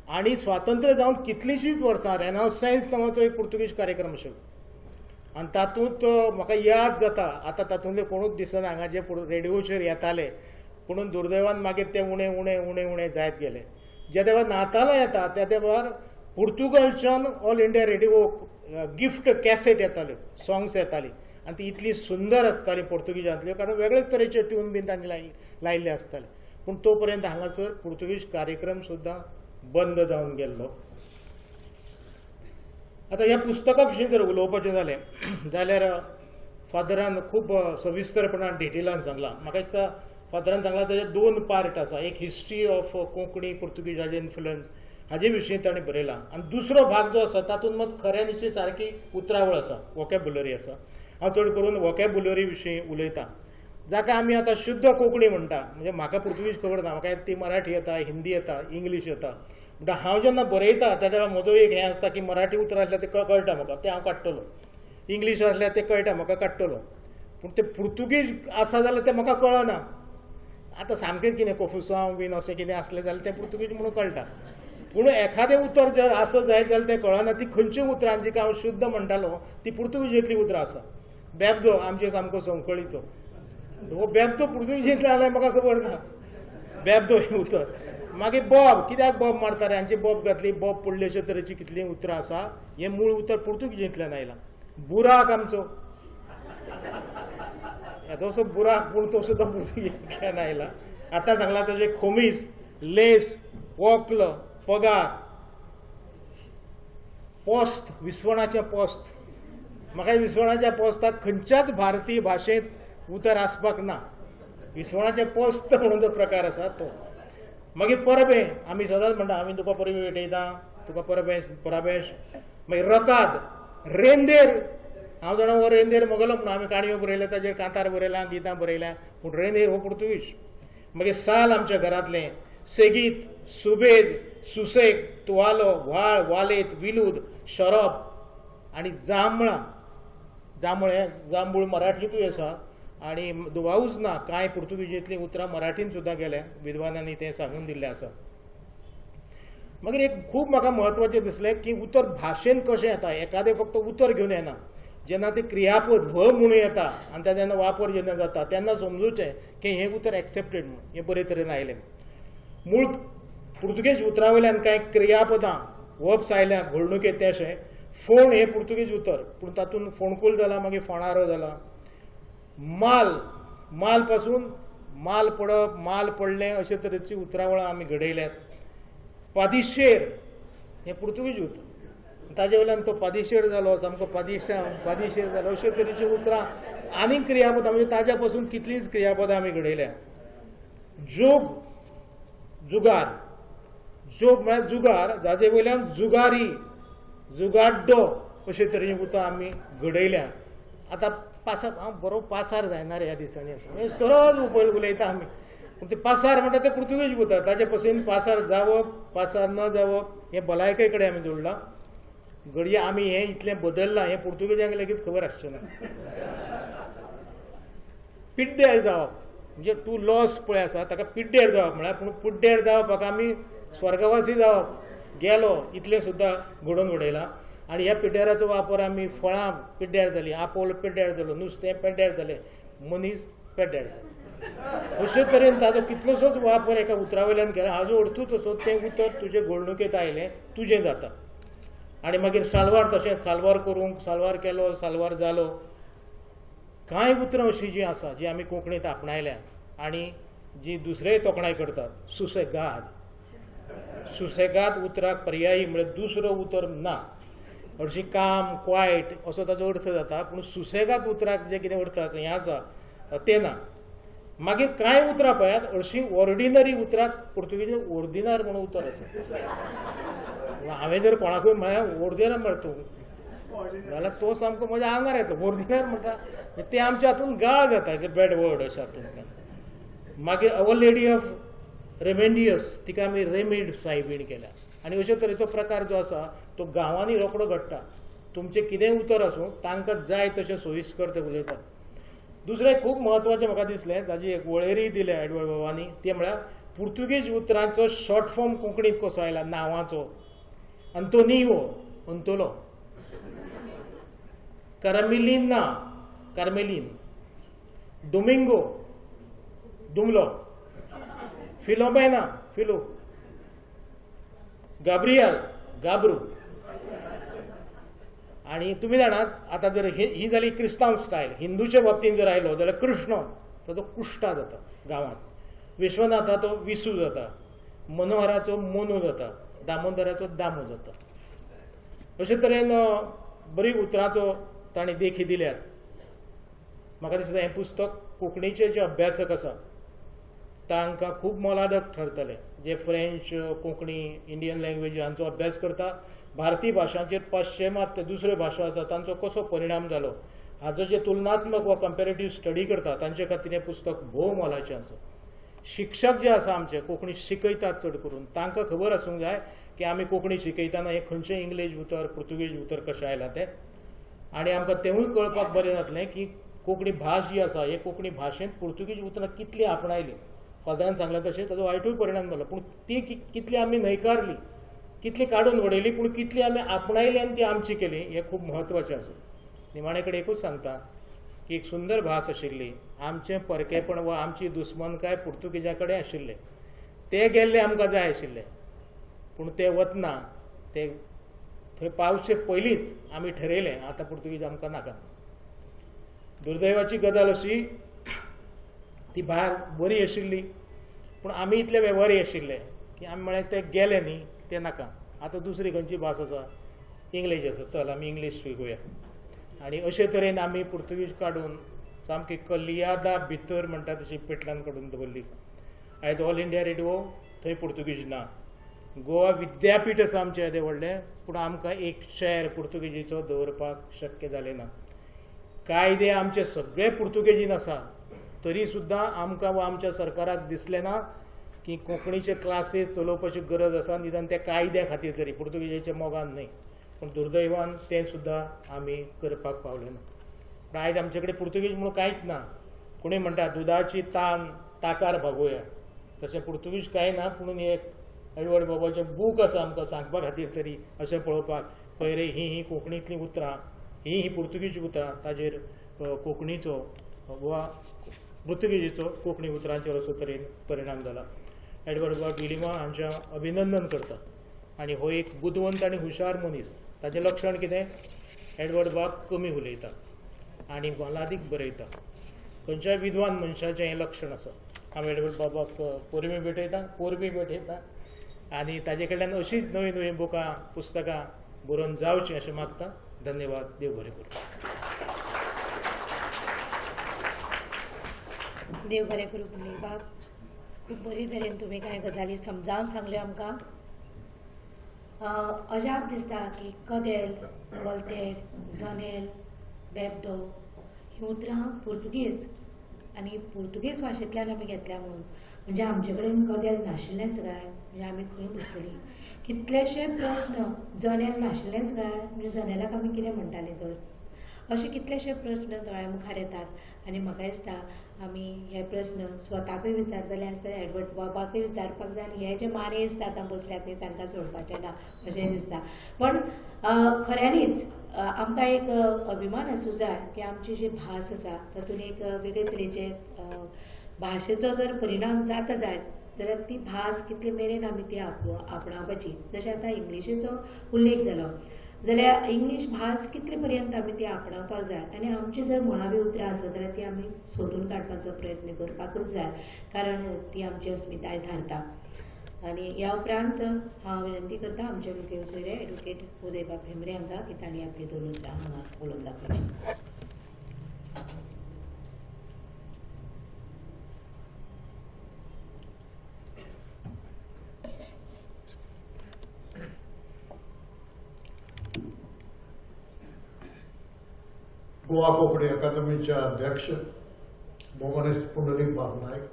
D: आनी स्वातंत्र्य जावन कितलींशींच वर्सां रेनासायन्स नांवाचो एक पुर्तुगीज कार्यक्रम आशिल्लो आनी तातूंत म्हाका याद जाता, आतां तातूंतले कोणूच दिसना हांगा जे रेडिओचेर येताले, पुणून दुर्दैवान मागीर ते उणे उणे उणे उणे जायत गेले. ज्या तेव्हा नातालां येता त्या तेव्हार पुर्तुगालच्यान ऑल इंडिया रेडिओक गिफ्ट कॅसेट येताल्यो, सॉंग्स येतालीं, आनी ती इतली सुंदर आसताली पुर्तुगीजांतल्यो, कारण वेगळेच तरेचे ट्यून बीन तांणी लायिल्ले आसताले. पूण तो पर्यंत हांगासर पुर्तुगीज कार्यक्रम सुद्दां बंद जावन गेल्लो. आतां ह्या पुस्तका विशीं जर उलोवपाचें जालें जाल्यार फादरान खूब सविस्तरपणान डिटेलान सांगलां. म्हाका दिसता फादरान सांगलां ताजे दोन पार्ट आसा, एक हिस्ट्री ऑफ कोंकणी पुर्तुगीज हाजे इन्फ्लुयन्स हाजे विशीं ताणें बरयलां, आनी दुसरो भाग जो आसा तातूंत मात खऱ्यांनी सारकी उतरावळ आसा, वोकेबुलरी आसा. हांव चड करून वोकेबुलरी विशीं उलयतां, जाका आमी आतां शुद्ध कोंकणी म्हणटा. म्हणजे म्हाका पुर्तुगीज खबर ना, म्हाका ती मराठी येता, हिंदी येता, इंग्लीश येता. म्हणटा हांव जेन्ना बरयता तेन्ना म्हजो एक हें आसता की मराठी उतरां आसल्यार तें कळटा म्हाका, तें हांव काडटलो, इंग्लीश आसल्यार तें कळटा म्हाका, काडटलो, पूण तें पुर्तुगीज आसा जाल्यार तें म्हाका कळना. आतां सामकें कितें कोफुसांव बीन अशें कितें आसलें जाल्यार तें पुर्तुगीज म्हणून कळटा, पूण एखादें उतर जर आसत जायत जाल्यार तें कळना. ती खंयची उतरां जिका हांव शुद्ध म्हणटालो ती पुर्तुगीजेंतलीं उतरां आसा. बेबदो आमचे सामको संवकळीचो, हो बेबदो पुर्तुगीजेंतलो जाल्यार म्हाका खबर ना, बेबदो हें उतर. मागीर बोब, कित्याक बोब मारता रे, हांची बोब घातली, बोब पडली, अशे तरेची कितलीं उतरां आसा. हें मूळ उतर पुर्तुगीजेंतल्यान आयलां. बुराक आमचो येदोसो बुराक, पूण तो सुद्दां पुर्तुगीजेंतल्यान आयला. आतां सांगलां तशें खोमीस, लेस, वोक्ल, पगार, पोस्त, विस्वणाचें पोस्त. म्हाका विस्वणाच्या पोस्ताक खंयच्याच भारतीय भाशेंत उतर आसपाक ना. विस्वणाचें पोस्त म्हणून जो प्रकार आसा तो. मागीर परबें, आमी सदांच म्हणटा आमी तुका परबें भेटयता, तुका परबें, पराबेश. मागीर रकाद, रेंदेर. हांव जाणा हो रेंदेर म्हगेलो म्हणून आमी काणयो बरयल्या, ताजेर कांतार बरयला, गितां बरयल्या, पूण रेंदेर हो पुर्तुगीज. मागीर साल आमच्या घरांतलें, सेगीत, सुबेद, सुसेग, तुवालो, व्हाळ, वालेत, विलूद, शरप आनी जांबळां. जांबळ हें जांबूळ मराठींतूय आसा आनी दुबावूच ना कांय पुर्तुगीजेंतलीं उतरां मराठींत सुद्दां गेल्या, विद्वानांनी तें सांगून दिल्लें आसा. मागीर एक खूब म्हाका म्हत्वाचें दिसलें की उतर भाशेन कशें येता, एखादें फक्त उतर घेवन येना, जेन्ना तें क्रियापद भ म्हणून येता आनी ताजो जेन्ना वापर जेन्ना जाता तेन्ना समजुचें की हें उतर एक्सेप्टेड म्हणून, हें बरे तरेन आयलें. मूळ पुर्तुगेज उतरां वयल्यान कांय क्रियापदां वर्ब्स आयल्या घोळणुकेंत तें अशें. फोण हें पुर्तुगेज उतर, पूण तातूंत फोणकूल जाला, मागीर फोणारो जाला. माल, माल पासून माल पडप, माल पडलें अशे तरेची उतरावळां आमी घडयल्यात. पादिशेर हें पुर्तुगेज उतर, ताजे वयल्यान तो पादिशेर जालो, सामको पादिशा, पादिशेर जालो, अशे तरेची उतरां आनीक क्रियापदां, म्हणजे ताज्या पासून कितलींच क्रियापदां आमी घडयल्या. जोग, जुगार, जोग म्हळ्यार जुगार, जाजे वयल्यान जुगारी, जुगाड्डो अशे तरेची उतरां आमी घडयल्या. आतां पासार, हांव बरो पासार जायना रे ह्या दिसांनी, अशें सरळ उलयता आमी, पूण ते पासार म्हणटा ते पुर्तुगेज उतर, ताजे पसून पासार जावप, पासार न जावप हें भलायके कडेन आमी जोडलां. घडये आमी हें इतलें बदल्लां हें पुर्तुगेजांक लेगीत खबर आसचें ना. पिड्ड्यार जावप म्हणजे टू लॉस पळय आसा ताका पिड्ड्यार जावप म्हळ्यार, पूण पिड्ड्यार जावप हाका आमी स्वर्गवासी जावप गेलो इतलें सुद्दां घडोवन उडयलां. आनी ह्या पिड्ड्याराचो वापर आमी फळां पिड्ड्यार जालीं, आपोल पिड्ड्यार जालो, नुस्तें पिड्ड्यार जालें, मनीस पेड्ड्यार जालो. अशे तरेन ताजो कितलोसोच वापर एका उतरा वयल्यान केला. हाजो अर्थूच असो तें उतर तुजे घोळणुकेंत आयलें तुजें जाता. आनी मागीर साल्वार, तशेंच साल्वार करूंक, साल्वार केलो, साल्वार जालो. कांय उतरां अशीं जीं आसा जीं आमी कोंकणींत आपणायल्या आनी जी दुसरेय तोखणाय करतात. सुसेगाद, सुसेगाद उतराक पर्यायी म्हळ्यार दुसरो उतर ना. हरशीं काम, क्वायट असो ताजो अर्थ जाता, पूण सुसेगाद उतराक जें कितें अर्थ आसा हें आसा तें ना. मागीर कांय उतरां पळयात, हरशीं ऑर्डिनरी उतराक पुर्तुगेजीन ओर्दिनार म्हणून उतर आसा. हांवें जर कोणाकूय म्हळ्यार ओर्दिनार म्हळ्यार तूं जाल्यार तो सामको म्हज्या आंगार येता, ओर्दिनार म्हणटा तें आमच्या हातून गाळ जाता, एज अ बॅड वर्ड अशें हातूंतल्यान. मागीर our lady of रेमेंडियस तिका आमी रेमेड सायबीण केल्या. आनी अशे तरेचो प्रकार जो आसा तो गांवांनी रोखडो घडटा. तुमचें कितेंय उतर आसूं तांकां जाय तशें सोयीस्कर ते उलयतात. दुसरें खूब म्हत्वाचें म्हाका दिसलें, ताजी एक वळेरी दिल्या एडवर्ड बाबांनी, तें म्हळ्यार पुर्तुगेज उतरांचो शॉर्ट फॉर्म कोंकणींत कसो आयला नांवाचो. Antonio, Antolo, Carmelina, Carmelin, Domingo, Dumlo, Filomena, Filo, Gabriel, Gabru. आनी तुमी जाणात आतां जर ही जाली क्रिस्तांव स्टायल. हिंदूच्या बाबतींत जर आयलो जाल्यार कृष्ण ताचो कुश्टा जाता गांवांत, विश्वनाथाचो विसू जाता, मनोहराचो मोनू जाता, दामोदराचो दामू जाता. अशे तरेन बरी उतरांचो तांणी देखी दिल्यात. म्हाका दिसता हें पुस्तक कोंकणीचे जे अभ्यासक आसा तांकां खूब मोलादक ठरतलें. जे फ्रेंच, कोंकणी, इंडियन लँग्वेज हांचो अभ्यास करता, भारतीय भाशांचेर पाश्चिमात्य दुसऱ्यो भाशा आसा तांचो कसो परिणाम जालो हाचो जे तुलनात्मक वा कंपेरेटीव स्टडी करता तांचे खातीर हें पुस्तक भोव मोलाचें आसा. शिक्षक जे आसा आमचे कोंकणी शिकयतात चड करून तांकां खबर आसूंक जाय की आमी कोंकणी शिकयतना हें खंयचें इंग्लीश उतर, पुर्तुगेज उतर कशें आयलां तें, आनी आमकां तेंवूय कळपाक बरें जातलें की कोंकणी भास जी आसा हे कोंकणी भाशेंत पुर्तुगेज उतरां कितलीं आपणायलीं. फादरान सांगलें तशें ताजो वायटूय परिणाम जालो, पूण ती कितली आमी न्हयकारली, कितली काडून उडयली, पूण कितली आमी आपणायली आनी ती आमची केली हें खूब म्हत्वाचें आसा. निमाणे कडेन एकूच सांगता की एक सुंदर भास आशिल्ली, आमचें परकेपण वा आमची दुस्मानकाय पुर्तुगेजा कडेन आशिल्लें, ते गेल्ले आमकां जाय आशिल्ले, पूण ते वतना ते थंय पावचे पयलींच आमी ठरयलें आतां पुर्तुगेज आमकां नाका. दुर्दैवाची गजाल अशी ती भायर बरी आशिल्ली, पूण आमी इतले वेव्हारी आशिल्ले की आमी म्हळें ते गेले न्ही ते नाका, आतां दुसरी खंयची भास आसा, इंग्लीश आसा, चल आमी इंग्लीश शिकूया. आनी अशे तरेन आमी पुर्तुगेज काडून सामकी कलियादा भितर म्हणटा तशी पेटलान काडून दवरली. आयज ऑल इंडिया रेडिओ थंय पुर्तुगेज ना, गोवा विद्यापीठ आसा आमचें येदें व्हडलें, पूण आमकां एक चॅर पुर्तुगेजीचो दवरपाक शक्य जालें ना. कायदे आमचे सगळे पुर्तुगेजीन आसा तरी सुद्दां आमकां वा आमच्या सरकाराक दिसलें ना की कोंकणीचे क्लासीस चलोवपाची गरज आसा, निदान त्या कायद्या खातीर तरी, पुर्तुगेजीच्या मोगान न्हय. पूण दुर्दैवान तें सुद्दां आमी करपाक पावले ना. पूण आयज आमचे कडेन पुर्तुगेज म्हणून कांयच ना. कोणी म्हणटा दुदाची तान ताकार भागोवया, तशें पुर्तुगेज कांय ना, पूण एक एडवर्ड बाबाचें बूक आसा आमकां सांगपा खातीर तरी अशें पळोवपाक पळय रे ही ही कोंकणींतलीं उतरां, ही ही पुर्तुगेज उतरां, ताजेर कोंकणीचो वा पुर्तुगेजीचो कोंकणी उतरांचेर असो तरेन परिणाम जाला. एडवर्ड बाब डिलिमा हांचें अभिनंदन करता आनी हो एक बुदवंत आनी हुशार मनीस. ताचें लक्षण कितें, एडवर्ड बाब कमी उलयता आनी मोलादीक बरयता. खंयच्याय विद्वान मनशाचें हें लक्षण आसा. आमी एडवर्ड बाबाक पोरबीं भेटयता, पोरबीं भेटयता आनी ताजे कडल्यान अशीच नवीं नवीं बुकां, पुस्तकां बरोवन जावचीं अशें मागता. धन्यवाद, देव बरें करूं.
A: देव बरें करूं पुंडलीक बाब. खूब बरे तरेन तुमी कांय गजाली समजावन सांगल्यो आमकां. अजाप दिसता की कदेल, वल्तेर, जनेल, बेबदो हीं उतरां पुर्तुगेज आनी पुर्तुगेज भाशेंतल्यान आमी घेतल्या म्हणून म्हणजे आमचे कडेन कदेल नाशिल्लेंच काय, म्हणजे आमी खंय बसतलीं? कितलेशे प्रस्न, जनेल नाशिल्लेंच काय, म्हणजे जनेलाक आमी कितें म्हणटालीं तर? अशे कितलेशे प्रस्न दोळ्या मुखार येतात आनी म्हाका दिसता आमी हे प्रस्न स्वताकूय विचारतले आसतना एडवर्ड बाबाकूय विचारपाक जाय आनी हे जे मानेस्त आतां बसल्यात न्ही तांकां सोडपाचें ना अशें दिसता. पण खऱ्यांनीच आमकां एक अभिमान आसूं जाय की आमची जी भास आसा तातूंत एक वेगळे तरेचे भाशेचो जर परिणाम जाता जायत जाल्यार ती भास कितले मेरेन आमी ती आपणावपाची. जशें आतां इंग्लिशीचो उल्लेख जालो जाल्यार इंग्लीश भास कितले पर्यंत आमी ती आपणावपाक जाय आनी आमची जर मुळावी उतरां आसत जाल्यार ती आमी सोदून काडपाचो प्रयत्न करपाकूच जाय, कारण ती आमची अस्मिताय थारता. आनी ह्या उपरांत हांव विनंती करता आमचे मुखेल सोयरे एडवोकेट उदयबाब भेंब्रे हांकां की तांणी आपली दोन उतरां हांगा उलोवन दाखोवची.
E: गोवा कोंकणी अकादमीचे अध्यक्ष भोवमानेस्त पुंडलीक बाब नायक,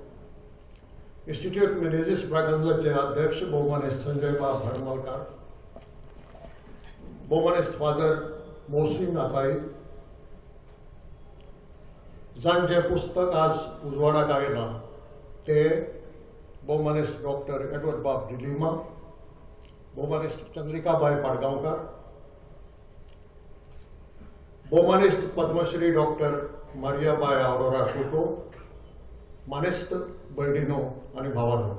E: इन्स्टिट्यूट मिनेझीस ब्रागांझाचे अध्यक्ष भोवमानेस्त संजय बाब हरमलकार, भोवमानेस्त फादर मोहसीन आताई, जांचें पुस्तक आज उजवाडाक आयलां ते भोवमानेस्त डॉक्टर एडवर्ड बाब डिलिमा, भोवमानेस्त चंद्रिकाबाय पाडगांवकार, भोवमानेस्त पद्मश्री डॉक्टर मारियाबाय आवरोरा शुटो, मानेस्त भयणीनो आनी भावानो.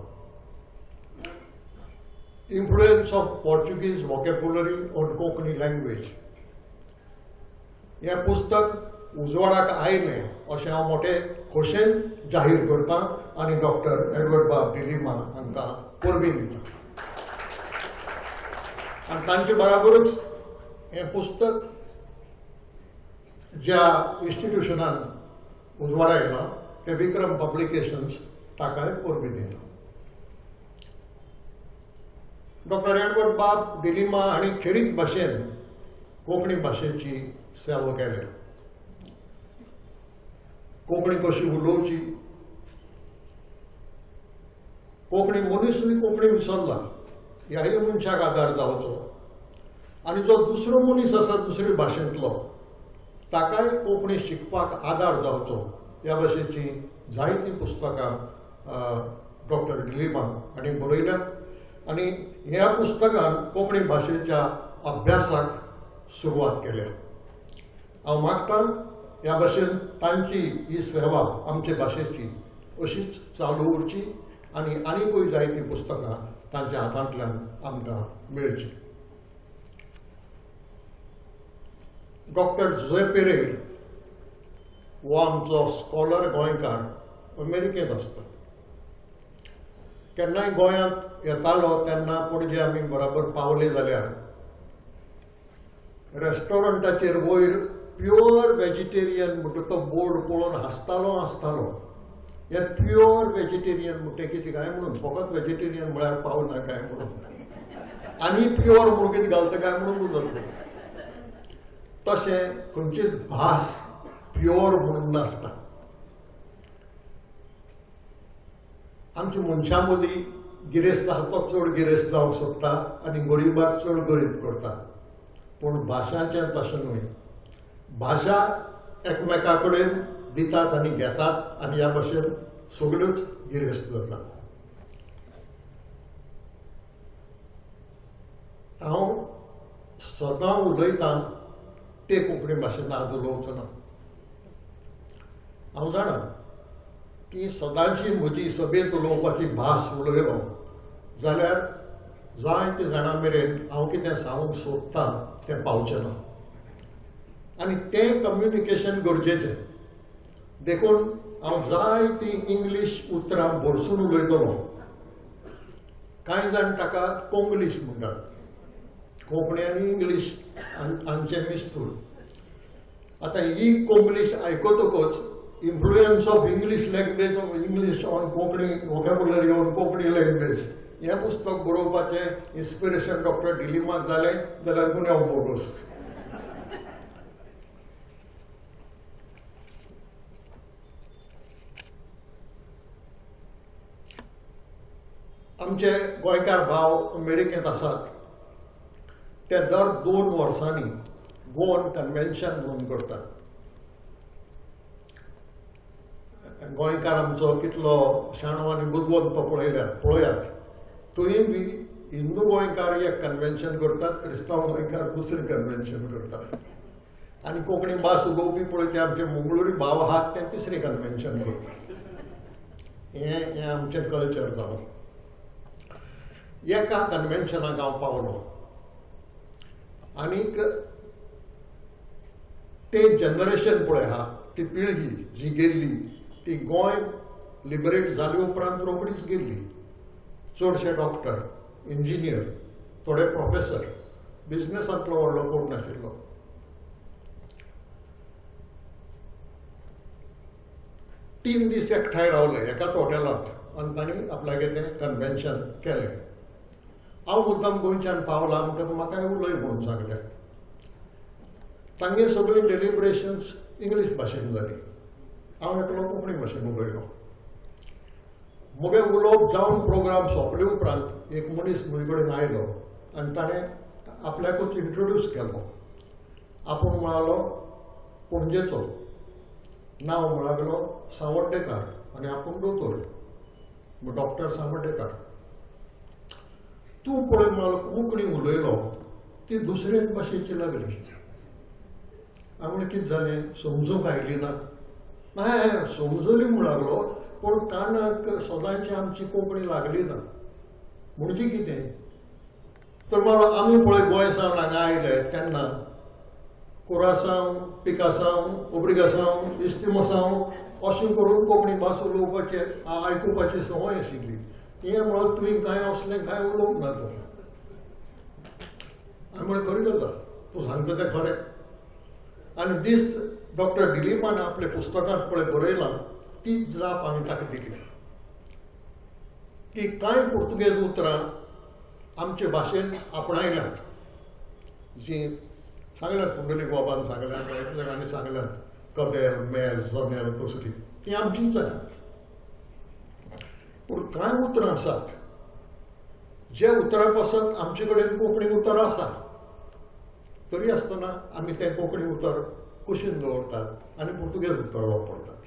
E: Influence of Portuguese vocabulary on Konkani language हें पुस्तक उजवाडाक आयलें अशें हांव मोटे खोशेन जाहीर करतां आनी डॉक्टर एडवर्ड बाब डिलिमा हांकां परबीं दितां. आनी तांचे बराबरूच हें पुस्तक ज्या इन्स्टिट्युशनान उजवाडा येयलां तें विक्रम पब्लिकेशन्स ताकाय परबीं दिता. डॉक्टर एडवर्ड बाब डिलिमा हांणी खेरीत भाशेन कोंकणी भाशेची सेवा केल्या. कोंकणी कशी उलोवची, कोंकणी मनीसूय कोंकणी विसरला ह्याय मनशाक आदार जावचो आनी जो दुसरो मनीस आसा दुसरे भाशेंतलो ताकाय कोंकणी शिकपाक आदार जावचो ह्या भाशेची जायतीं पुस्तकां डॉक्टर डिलिमा हांणी बरयल्यात आनी ह्या पुस्तकान कोंकणी भाशेच्या अभ्यासाक सुरवात केल्या. हांव मागतां ह्या भाशेन तांची ही सेवा आमचे भाशेची अशीच चालू उरची आनी आनीकूय जायतीं पुस्तकां तांच्या हातांतल्यान आमकां मेळची. डॉक्टर जुझे पेरेर हो आमचो स्कॉलर गोंयकार अमेरिकेंत आसता. केन्नाय गोंयांत येतालो तेन्ना पणजे आमी बराबर पावले जाल्यार रेस्टॉरंटाचेर वयर प्युअर वेजिटेरियन म्हणटा तो बोर्ड पळोवन हांसतालो हांसतालो. हे प्युअर वेजिटेरियन म्हणटा कितें काय म्हणून, फकत वेजिटेरियन म्हळ्यार पावना काय म्हणून, आनी प्युअर म्हणून कितें घालता काय म्हणून उलयता. तशें खंयचीच भास प्युअर म्हणून नासता. आमच्या मनशां मदीं गिरेस्त आसा तो चड गिरेस्त जावंक सोदता आनी गरिबाक चड गरीब करता, पूण भाशांचें तशें न्हय. भाशा एकमेका कडेन दितात आनी घेतात आनी ह्या भाशेन सगळ्योच गिरेस्त जातात. हांव सदां उलयतां ते कोंकणी भाशेन आज उलोवचो ना. हांव जाणा की सदांची म्हजी सभेंत उलोवपाची भास उलयलो जाल्यार जायते जाणां मेरेन हांव कितें सांगूंक सोदतां तें पावचें ना आनी तें कम्युनिकेशन गरजेचें. देखून हांव जायतीं इंग्लीश उतरां भरसून उलयतलो. कांय जाण ताका कोंग्लीश म्हणटात, कोंकणी आनी इंग्लीश हांचें मिस्तूर. आतां ही Konglish आयकतकच influence of English language of English on Konkani vocabulary on Konkani language हें पुस्तक बरोवपाचें इन्स्पिरेशन डॉक्टर डिलिमाक जालें जाल्यार गुन्यांव बोगस. आमचे गोंयकार भाव अमेरिकेंत आसात ते दर 2 वर्सांनी गोवन कन्व्हेन्शन म्हणून करतात. गोंयकार आमचो कितलो शाणो आनी बुदवंत तो पळयात. थंय बी हिंदू गोंयकार एक कन्व्हेन्शन करतात, क्रिस्तांव गोंयकार दुसरें कन्व्हेन्शन करतात आनी कोंकणी भास उलोवपी पळय ते आमचे मंगळुरी भाव आहात ते तिसरें कन्व्हेन्शन करतात. हें हें आमचें कल्चर जालां. एका कन्व्हेन्शनाक हांव पावलो आनीक ते जनरेशन पळय आहा ती पिळगी जी गेल्ली ती गोंय लिबरेट जाले उपरांत रोखडीच गेल्ली. चडशे डॉक्टर, इंजिनियर, थोडे प्रोफेसर, बिजनेसांतलो व्हडलो कोण नाशिल्लो. तीन दीस एकठांय रावले एकाच हॉटेलांत आनी तांणी आपल्यागे तें कन्व्हेन्शन केलें. हांव मुद्दाम गोंयच्यान पावला म्हणटकच म्हाका उलय म्हणून सांगलें. तांगे सगळीं डेलिब्रेशन्स इंग्लीश भाशेन जालीं. हांव एकलो कोंकणी भाशेन उलयलो. म्हगें उलोवप जावन प्रोग्राम सोंपले उपरांत एक मनीस म्हजे कडेन आयलो आनी ताणें आपल्याकूच इंट्रोड्यूस केलो. आपूण म्हणालो पणजेचो, नांव म्हणालो सावर्डेकार आनी आपूण दोतोर, डॉक्टर सावर्डेकार. तूं पळय म्हणालो कोंकणी उलयलो ती दुसरेच भाशेची लागली. हांवें म्हणलें कितें जालें, समजूंक आयली ना? ना समजली म्हूण लागलो पूण कानाक सदांची आमची कोंकणी लागली ना. म्हणजे कितें तर मला आमी पळय गोंय सावन हांगा आयले तेन्ना कुरासांव, पिकासांव, ओब्रिगासांव, इस्तिमसांव अशें करून कोंकणी भास उलोवपाची आयकुपाची संवय आशिल्ली. हें म्हणल्यार तुवें कांय असलें कांय उलोवंक ना. तूं हांवें म्हळें खरी गजाल, तूं सांगता तें खरें. आनी दीस डॉक्टर दिलीपान आपल्या पुस्तकांत पळय बरयलां ती जाप हांवें ताका दिली की कांय पुर्तुगेज उतरां आमचे भाशेन आपणायल्यांत, जीं सांगल्यात पुंडलीक बाबान सांगल्यात, जाणांनी सांगल्यात, कदेल, मेज, जनेल, तसली ती आमचीच जाल्या. पूण कांय उतरां आसात ज्या उतरां पासत आमचे कडेन कोंकणी उतरां आसा तरी आसतना आमी तें कोंकणी उतर कुशीन दवरतात आनी पुर्तुगेज उतर वापरतात.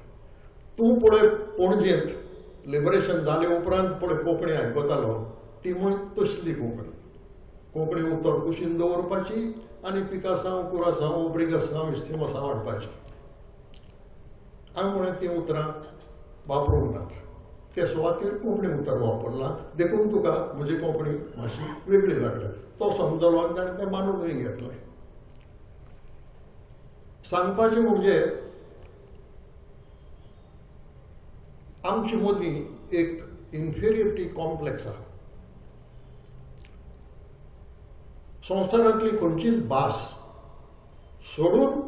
E: तूं पळय पणजेंत लिबरेशन जाले उपरांत पळय कोंकणी आयकतालो ती म्हण तसली कोंकणी, कोंकणी उतर कुशीन दवरपाची आनी पिकासांव, कुरासांव, ओब्रिगासांव, इस्तिमसांव हाडपाची. हांवें म्हळें तीं उतरां वापरूंक नात, त्या सुवातेर कोंकणी उतर वापरलां देखून तुका म्हजी कोंकणी मातशी वेगळी लागल्या. तो समजलो आनी ताणें तें मानूनय घेतलें. सांगपाचें म्हणजे आमचे मदीं एक इन्फिरियरिटी कॉम्प्लेक्स आसा. संवसारांतली खंयचीच भास सोडून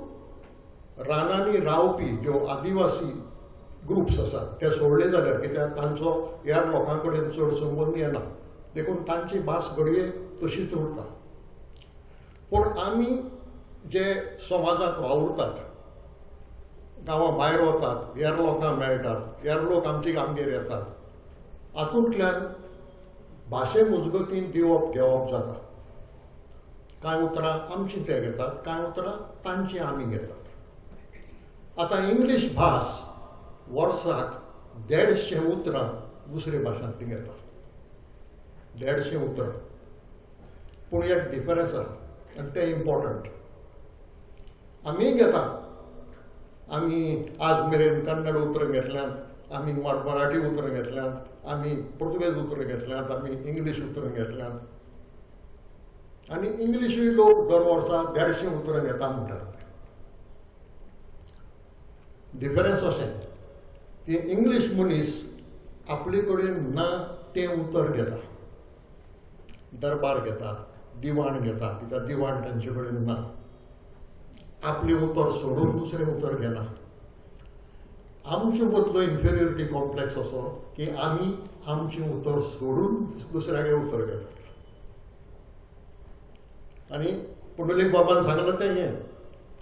E: रानांनी रावपी ज्यो आदिवासी ग्रुप्स आसात ते सोडले जाल्यार, कित्याक तांचो ह्या लोकां कडेन चड संबंद येना देखून तांची भास घडये तशीच उरता. पूण आमी जे समाजांत वावुरतात, गांवां भायर वतात, हेर लोकांक मेळटात, हेर लोक आमचे आमगेर येतात, हातूंतल्यान भाशे मजगतीं दिवप घेवप जाता. कांय उतरां आमचीं ते घेतात, कांय उतरां तांचीं आमी घेतात. आतां इंग्लीश भास वर्साक 150 उतरां दुसरे भाशांतलीं घेतात, 150 उतरां. पूण एक डिफरन्स आसा आनी तें इम्पॉर्टंट. आमी घेता, आमी आज मेरेन कन्नड उतरां घेतल्यांत, आमी मराठी उतरां घेतल्यांत, आमी पुर्तुगेज उतरां घेतल्यांत, आमी इंग्लीश उतरां घेतल्यांत. आनी इंग्लिशूय लोक दर वर्सा 150 उतरां घेता म्हणटात. डिफरन्स अशें की इंग्लीश मनीस आपले कडेन ना तें उतर घेता, दरबार घेता, दिवाण घेता, कित्याक दिवाण तांचे कडेन ना. आपलें उतर सोडून दुसरें उतर घेना. आमचे मदलो इन्फिरियरिटी कॉम्प्लेक्स असो की आमी आमचें उतर सोडून दुसऱ्यागेर उतर घेतात. आनी पुंडलीक बाबान सांगलां तें हें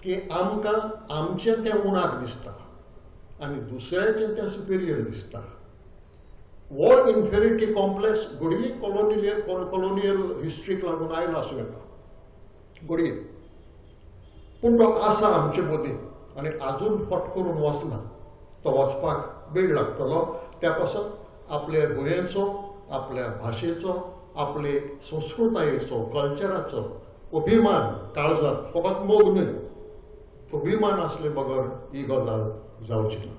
E: की आमकां आमचें तें उणाक दिसता आनी दुसऱ्याचें तें सुपिरियर दिसता. हो इन्फिरियरिटी कॉम्प्लेक्स घडये कॉलोनियल हिस्ट्रीक लागून आयला आसूं येता घडये, पूण तो आसा आमचे मदीं आनी आजून फट करून वचना. तो वचपाक वेळ लागतलो. त्या पासत आपले भुंयेचो, आपल्या भाशेचो, आपले संस्कृतायेचो, कल्चराचो अभिमान काळजांत, फकत मोग न्हय, अभिमान आसले बगर ही गजाल जावची ना.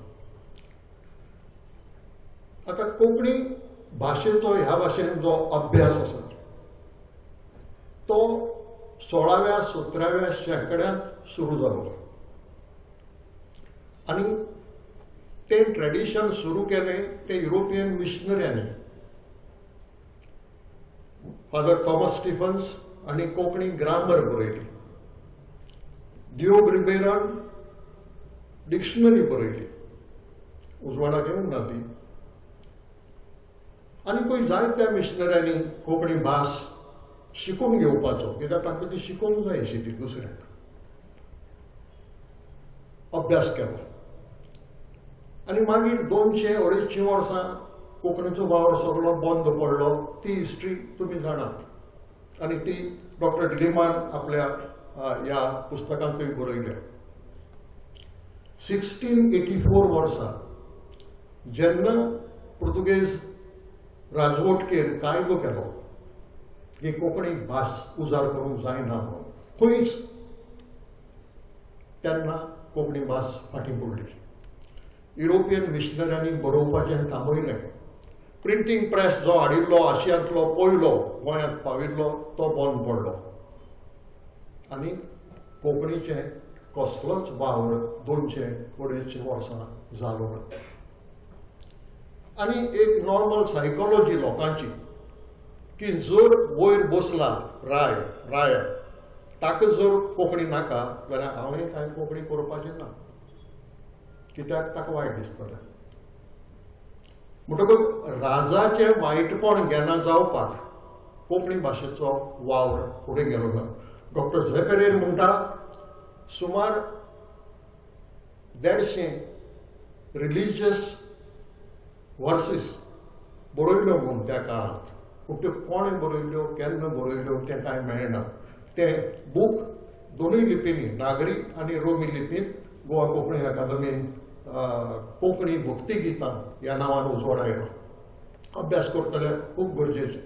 E: आतां कोंकणी भाशेचो ह्या भाशेन जो अभ्यास आसा तो 16व्या 17व्या शेंकड्यांत सुरू जालो आनी तें ट्रेडिशन सुरू केलें तें युरोपियन मिशनऱ्यांनी. फादर थॉमस स्टिफन्स आनी कोंकणी ग्रामर बरयली, दियोग रिबेरान डिक्शनरी बरयली, उजवाडाक येवंक ना ती. आनी खंय जायत्या मिशनऱ्यांनी कोंकणी भास शिकून घेवपाचो, कित्याक तांकां ती शिकोवंक जाय आशिल्ली दुसऱ्यांक, अभ्यास केलो. आनी मागीर 200-250 वर्सां कोंकणीचो वावर सगळो बंद पडलो. ती हिस्ट्री तुमी जाणात आनी ती डॉक्टर डिलिमान आपल्या ह्या पुस्तकांतूय बरयल्या. 1684 वर्सा जेन्ना पुर्तुगेज राजवटकेर कायदो केलो की कोंकणी भास उजार करूंक जायना म्हणून खंयच, तेन्ना कोंकणी भास फाटीं पडली. युरोपियन मिशनऱ्यांनी बरोवपाचें थांबयलें. प्रिंटींग प्रेस जो हाडिल्लो आशियांतलो पयलो गोंयांत पाविल्लो तो बंद पडलो आनी कोंकणीचें कसलोच वावर 200-250 वर्सां जालो ना. आनी एक नॉर्मल सायकोलॉजी लोकांची की जर वयर बसला राय राया ताका जर कोंकणी नाका जाल्यार हांवें कांय कोंकणी करपाचें ना, कित्याक ताका वायट दिसतलें. म्हणटकूच राजाचें वायटपण घेना जावपाक कोंकणी भाशेचो वावर फुडें गेलो ना. डॉक्टर झे पेरेर म्हणटा सुमार 150 रिलिजियस वर्सीस बरयल्यो म्हूण त्या काळांत, पूण त्यो कोणें बरयल्यो, केन्ना बरयल्यो तें कांय मेळना. तें बूक दोनूय लिपींनी, नागरी आनी रोमी लिपींत गोवा कोंकणी अकादमीन कोंकणी भक्ती गितां ह्या नांवान उजवाड आयलो. अभ्यास करतल्याक खूब गरजेचें.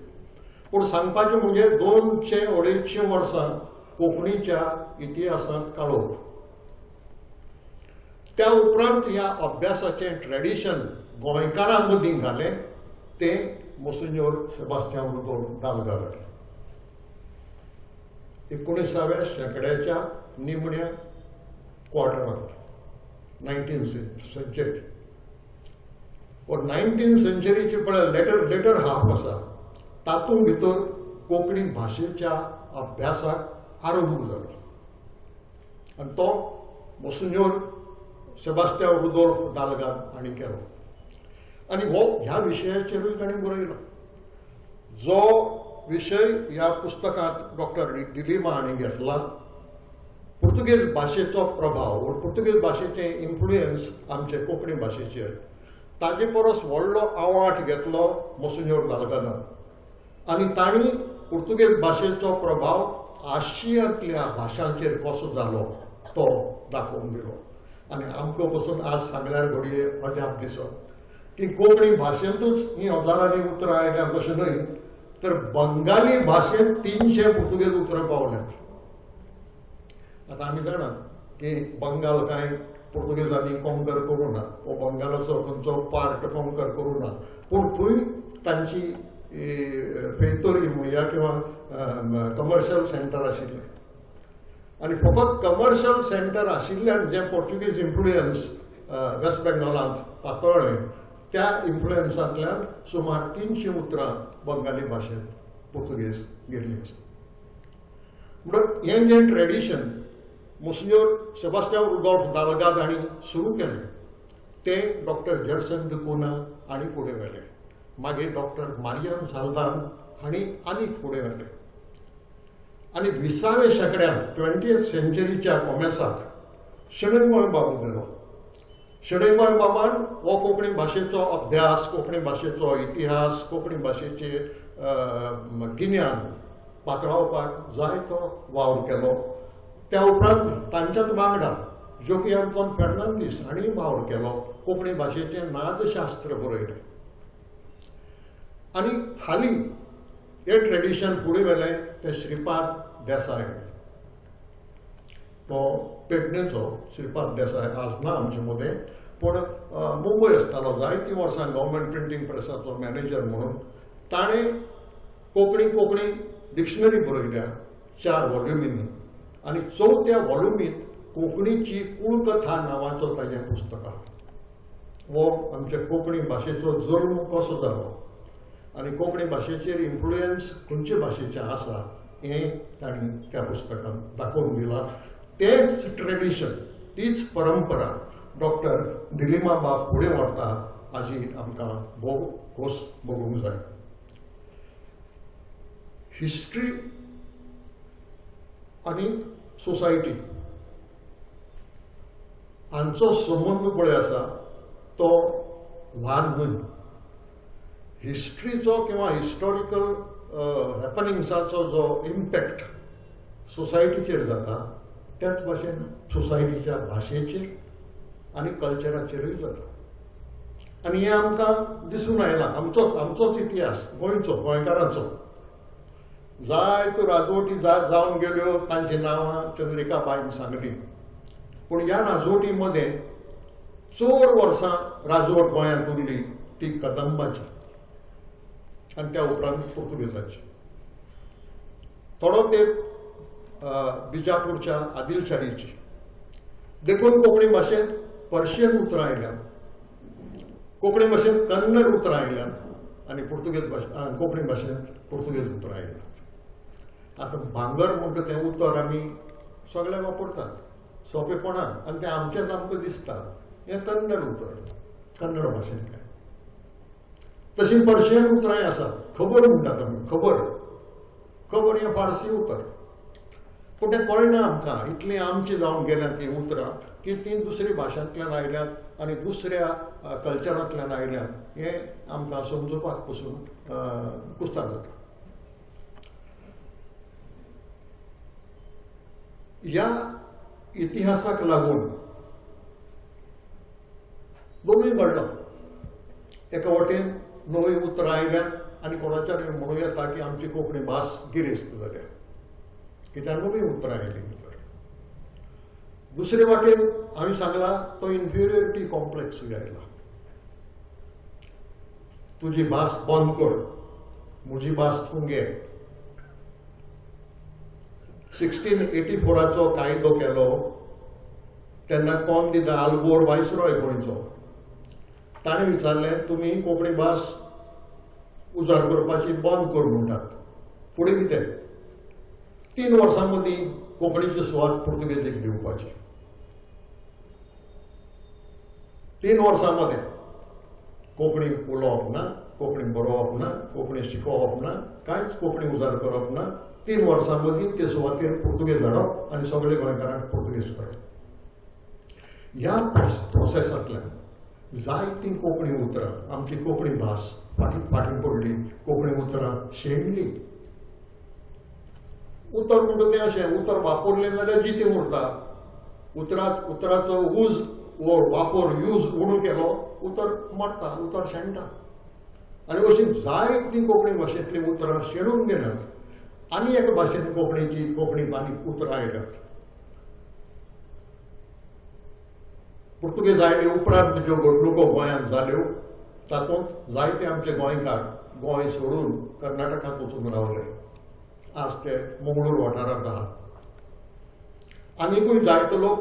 E: पूण सांगपाचें म्हणजे 200-250 वर्सां कोंकणीच्या इतिहासांत काळोख. त्या उपरांत ह्या अभ्यासाचें ट्रेडिशन गोंयकारां मदीं घालें तें मोसिन्योर सेबास्तियांव रुदोल्फ दाल्गाद 19व्या शेंकड्याच्या निमण्या क्वार्टरांत, 19th century. व 19th सेंचुरीची पळय लेटर हाफ आसा, तातूंत भितर कोंकणी भाशेच्या अभ्यासाक आरंभ जालो आनी तो मोसिन्योर सेबास्तियांव रुदोल्फ दाल्गाद हांणी केलो. आनी हो ह्या विशयाचेरूय तांणी बरयलो, जो विशय ह्या पुस्तकांत डॉक्टर डिलिमा हांणी घेतला. पुर्तुगेज भाशेचो प्रभाव, पुर्तुगेज भाशेचें इन्फ्लुयन्स आमचे कोंकणी भाशेचेर, ताजे परस व्हडलो आवाठ घेतलो मोसिन्योर दाल्गादान आनी तांणी पुर्तुगेज भाशेचो प्रभाव आशियांतल्या भाशांचेर कसो जालो तो दाखोवन दिलो. आनी आमकां पसून आज सांगल्यार घडये अजाप दिसत की कोंकणी भाशेंतूच हीं हजारांनी उतरां आयल्या तशें न्हय, तर बंगाली भाशेंत 300 पुर्तुगेज उतरां पावल्यात. आतां आमी जाणात की बंगाल कांय पुर्तुगेजांनी कॉन्कर करूं ना, वो बंगालाचो खंयचो पार्ट कॉन्कर करूं ना, पूण थंय तांची फेतोरी म्हणया किंवा कमर्शियल सेंटर आशिल्लें. आनी फकत कमर्शियल सेंटर आशिल्ल्यान जें पोर्तुगीज इन्फ्लुयन्स वेस्ट बेंगॉलांत पातळ्ळें त्या इन्फ्लुयन्सांतल्यान सुमार 300 उतरां बंगाली भाशेंत पुर्तुगेज गेल्ली आसा. म्हणून हें जें ट्रेडिशन मोसिन्योर सेबास्तियांव रुदोल्फ दाल्गाद हांणी सुरू केलें तें डॉक्टर जर्सन डिकुन्हा हांणी फुडें व्हेलें, मागीर डॉक्टर मारियन साल्दान हांणी आनीक फुडें व्हेलें. आनी 20व्या शेंकड्यांत 20th सेंचुरीच्या कोमेसाक शणै गोंयबाब गेलो. शणै गोंयबाबान हो कोंकणी भाशेचो अभ्यास, कोंकणी भाशेचो इतिहास, कोंकणी भाशेचें गिन्यान पातळावपाक जायतो वावर केलो. त्या उपरांत तांच्याच वांगडा जोकी आंतोन फेर्नांदीस हांणी वावर केलो, कोंकणी भाशेचें नादशास्त्र बरयलें. आनी हालीं हें ट्रेडिशन फुडें व्हेलें तें श्रीपाद देसाय, तो पेडणेचो श्रीपाद देसाय आज ना आमचे मदें, पूण मुंबय आसतालो जायतीं वर्सां गव्हर्मेंट प्रिंटींग प्रेसाचो मॅनेजर म्हणून. ताणें कोंकणी कोंकणी डिक्शनरी बरयल्या 4 वॉल्युमींनी आनी 4थ्या वॉल्युमींत कोंकणीची कुळकथा नांवाचो ताजें पुस्तक आसा. हो आमच्या कोंकणी भाशेचो जल्म कसो जालो आनी कोंकणी भाशेचेर इन्फ्लुयन्स खंयचे भाशेचें आसा हें तांणी त्या पुस्तकांत दाखोवन दिलां. तेंच ट्रेडिशन, तीच परंपरा डॉक्टर दिलिमा बाब फुडें व्हरता हाजी आमकां भोव खोस भोगूंक जाय. हिस्ट्री आनी सोसायटी हांचो संबंद पळय आसा तो ल्हान न्हय. हिस्ट्रीचो किंवा हिस्टॉरिकल हॅपनिंग्साचो जो इम्पॅक्ट सोसायटीचेर जाता त्याच भाशेन सोसायटीच्या भाशेचेर आनी कल्चराचेरूय जाता. आनी हें आमकां दिसून आयलां. आमचोच इतिहास गोंयचो, गोंयकारांचो, जायत्यो राजवटी जावन गेल्यो, तांची नांवां चंद्रिका बायन सांगली. पूण ह्या राजवटी मदें चड वर्सां राजवट गोंयांत उरली ती कदंबाची आनी त्या उपरांत पुर्तुगेजाची. थोडो तेंप बिजापूरच्या आदिलशाहीची. देखून कोंकणी भाशेंत पर्शियन उतरां आयल्यात, कोंकणी भाशेंत कन्नड उतरां आयल्यात आनी पुर्तुगेज भाशे कोंकणी भाशेंत पुर्तुगेज उतरां आयल्यात. आतां भांगर म्हणटा तें उतर आमी सगळे वापरतात सोंपेपणान आनी तें आमचेंच आमकां दिसता. हें कन्नड उतर, कन्नड भाशेंतलें. तशीं पर्शियन उतरांय आसात. खबर म्हणटात आमी, खबर, खबर हें फार्सी उतर, पूण तें कळना आमकां. इतलीं आमचीं जावन गेल्यात तीं उतरां की तीं दुसरी भाशांतल्यान आयल्यात आनी दुसऱ्या कल्चरांतल्यान आयल्यात हें आमकां समजुपाक पसून कुस्तार जाता. ह्या इतिहासाक लागून दोनूय घडलो. एका वटेन नवीं उतरां आयल्यात आनी कोणाच्यानूय म्हणूं येता की आमची कोंकणी भास गिरेस्त जाल्या, कित्याक नवीं उतरां आयलीं भितर. दुसरे वाटेन हांवें सांगला तो इन्फिरियरिटी कॉम्प्लेक्सूय आयला. तुजी भास बंद कर, म्हजी भास तूं घे. 1684 कायदो केलो तेन्ना कोण दिता आल्बोर वायसरॉय गोंयचो, ताणें विचारलें तुमी कोंकणी भास उजार करपाची बंद कर म्हणटात, फुडें कितें? 3 वर्सां मदीं कोंकणीची सुवात पुर्तुगेजीक दिवपाची. 3 वर्सां मदीं कोंकणी उलोवप ना, कोंकणी बरोवप ना, कोंकणी शिकोवप ना, कांयच कोंकणी उजार करप ना. 3 वर्सां मदीं ते सुवातेर पुर्तुगेज हाडप आनी सगळे गोंयकारांक पुर्तुगेज करप. ह्या प्रोसेसांतल्यान जायतीं कोंकणी उतरां, आमची कोंकणी भास फाटीं फाटीं पडली, कोंकणी उतरां शेणली. उतर म्हणटा तें अशें, उतर वापरलें जाल्यार जितें उरता. उतराचो ऊज वापर यूज उणो केलो, उतर मरता, उतर शेणटा. आनी अशीं जायतीं कोंकणी भाशेंतलीं उतरां शेणून गेल्यात आनी एका भाशेन कोंकणीची कोंकणी आनी उतरां आयल्यात. पुर्तुगेज आयले उपरांत ज्यो घडणुको गोंयांत जाल्यो तातूंत जायते आमचे गोंयकार गोंय सोडून कर्नाटकांत वचून रावले. आज ते मंगळूर वाठारांत आहात. आनिकूय जायतो लोक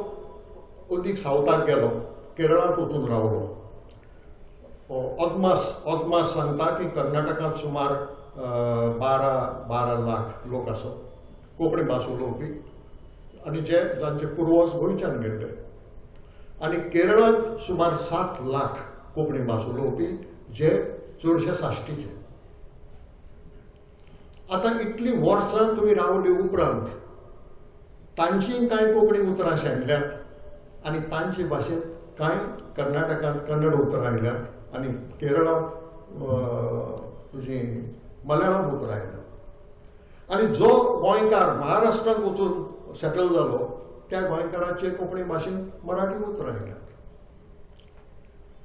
E: अदीक सावथाक गेलो, केरळांत वचून रावलो. अदमास सांगता की कर्नाटकांत सुमार 12 लाख लोक आसात कोंकणी भास उलोवपी आनी जे जांचे पुर्वज गोंयच्यान गेल्ले. आनी केरळांत सुमार 7 लाख कोंकणी भास उलोवपी जे चडशे साश्टीचे. आतां इतलीं वर्सां तुमी रावले उपरांत तांची कांय कोंकणी उतरां शेणल्यात आनी तांचे भाशेंत कांय कर्नाटकांत कन्नड उतरां आयल्यात आनी केरळांत तुजी मलयाळम उतरां आयल्यात. आनी जो गोंयकार महाराष्ट्रांत वचून सेटल जालो त्या गोंयकाराचे कोंकणी भाशेंत मराठी उतरां आयल्यात.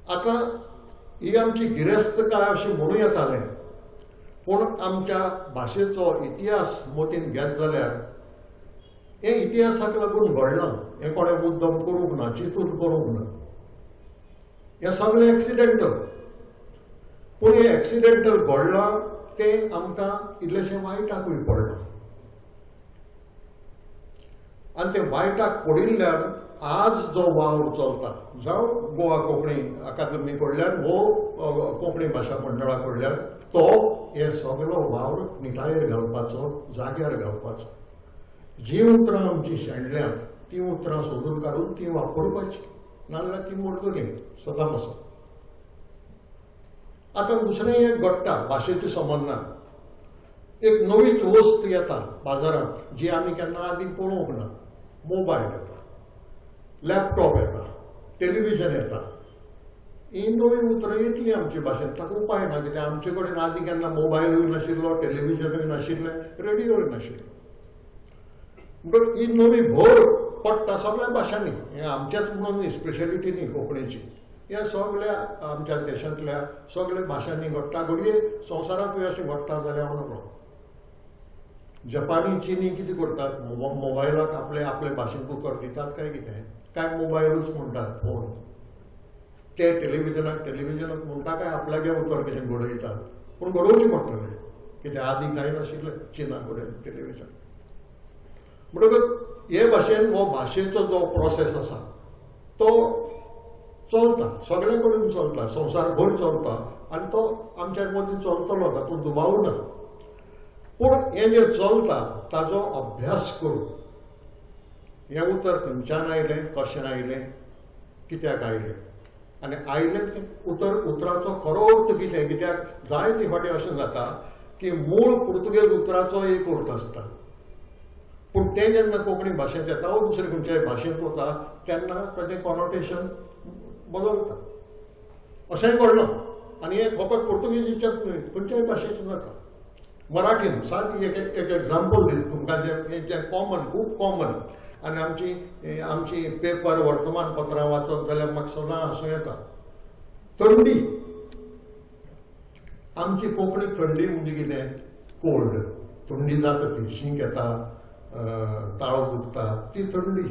E: आतां ही आमची गिरेस्तकाय अशी म्हणूं येतालें, पूण आमच्या भाशेचो इतिहास मतीन घेत जाल्यार हें इतिहासाक लागून घडलां, हें कोणें मुद्दम करूंक ना, चिंतून करूंक ना, हें सगळें एक्सिडेंटल. पूण हें एक्सिडेंटल घडलां तें आमकां इल्लेशें वायटाकूय पडलां आनी तें वायटाक पडिल्ल्यान आज जो वावर चलता, जावं गोवा कोंकणी अकादमी कडल्यान वो कोंकणी भाशा मंडळा कडल्यान, तो हे सगळो वावर निटायेर घालपाचो, जाग्यार घालपाचो. जीं उतरां आमचीं शेणल्यात तीं उतरां सोदून काडून तीं वापरपाचीं, नाजाल्यार तीं मोडटलीं सदां पासून. आतां दुसरें एक घडटा भाशेच्या संबंदान, एक नवीच वस्त येता बाजारांत जी आमी केन्ना आदीं पळोवंक ना. मोबायल येता, लॅपटॉप येता, टेलिविजन येता. ही नवीं उतरां येतलीं आमचे भाशेंत, ताका उपाय ना, कित्याक आमचे कडेन आदीं केन्ना मोबायलूय नाशिल्लो, टेलिविजनूय नाशिल्लें, रेडियोय नाशिल्लो. म्हणटकच ही नवी भर पडटा सगळ्या भाशांनी. हें आमचेंच म्हणून न्ही, स्पेशलिटी न्ही कोंकणीची, ह्या सगळ्या आमच्या देशांतल्या सगळ्या भाशांनी घडटा. घडये संवसारांतूय अशें घडटा जाल्यार हांव नकळो. जपानी चिनी कितें करतात, मोबायलाक आपले आपले भाशेंत उतर दितात काय कितें, काय मोबायलूच म्हणटात फोन, ते टेलिविजनाक टेलिविजनाक म्हणटा काय आपल्यागे उतर कशें घडयतात, पूण घडोवचें पडटलें कित्याक आदीं कांय नाशिल्लें चिना कडेन टेलिविजन. म्हणटकच हे भाशेन हो भाशेचो जो प्रोसेस आसा तो चलता, सगळे कडेन चलता, संवसारभर चलता आनी तो आमच्या मदीं चलतलो, तातूंत दुबाव ना. पूण हें जें चलता ताजो अभ्यास करून हें उतर खंयच्यान आयलें, कशें आयलें, कित्याक आयलें आनी आयलें तें उतर उतराचो खरो अर्थ कितें. कित्याक जायते फावटी अशें जाता की मूळ पुर्तुगेज उतराचो एक अर्थ आसता, पूण तें जेन्ना कोंकणी भाशेंत येता वा दुसरे खंयच्याय भाशेंत वता तेन्ना ताचें कॉनोटेशन बदलता. अशेंय घडलां आनी हें फकत पुर्तुगेजीचेंच न्हय, खंयच्याय भाशेचें जाता. मराठीन सारकें एक एक एग्जाम्पल दिता तुमकां, जें जें कॉमन, खूब कॉमन आनी आमची आमची पेपर वर्तमानपत्रां वाचत जाल्यार म्हाका सदां हांसूं येता. थंडी, आमची कोंकणी थंडी म्हणजे कितें, कोल्ड, थंडी जाता ती, शींक येता, ताळो दुखता, ती थंडी.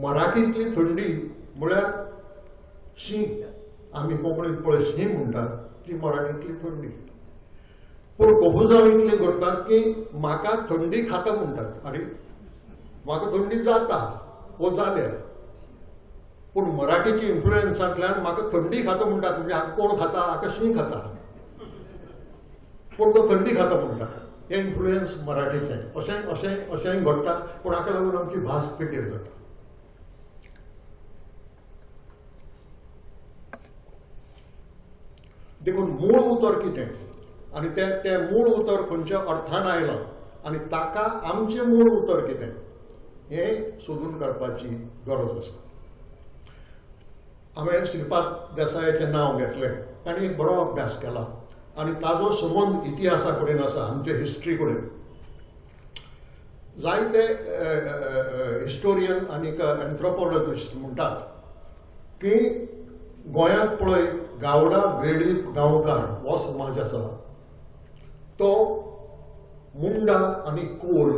E: मराठींतली थंडी म्हळ्यार शीं, आमी कोंकणींत पळय शीं म्हणटात, ती मराठींतली थंडी. पूण कोफुजांव इतलें करतात की म्हाका थंडी खाता म्हणटात, आरे म्हाका थंडी जाता वो जाल्या, पूण मराठीची इन्फ्लुएन्सांतल्यान म्हाका थंडी खाता म्हणटात, म्हणजे हाका कोण खाता, हाका शीं खाता, पूण तो थंडी खाता म्हणटा. हें इन्फ्लुएन्स मराठीचें. अशें अशें अशेंय घडटा, पूण हाका लागून आमची भास पिड्ड्यार जाता. देखून मूळ उतर कितें आनी तें तें मूळ उतर खंयच्या अर्थान आयलां आनी ताका आमचें मूळ उतर कितें हें सोदून काडपाची गरज आसा. हांवें श्रीपाद देसायाचें नांव घेतलें, ताणें एक बरो अभ्यास केला आनी ताजो संबंद इतिहासा कडेन आसा, आमचे हिस्ट्री कडेन. जायते हिस्टोरियन आनी एन्थ्रोपोलॉजिस्ट म्हणटात की गोंयांत पळय गावडा वेळीप गांवकार हो समाज आसा तो मुंडा आनी कोल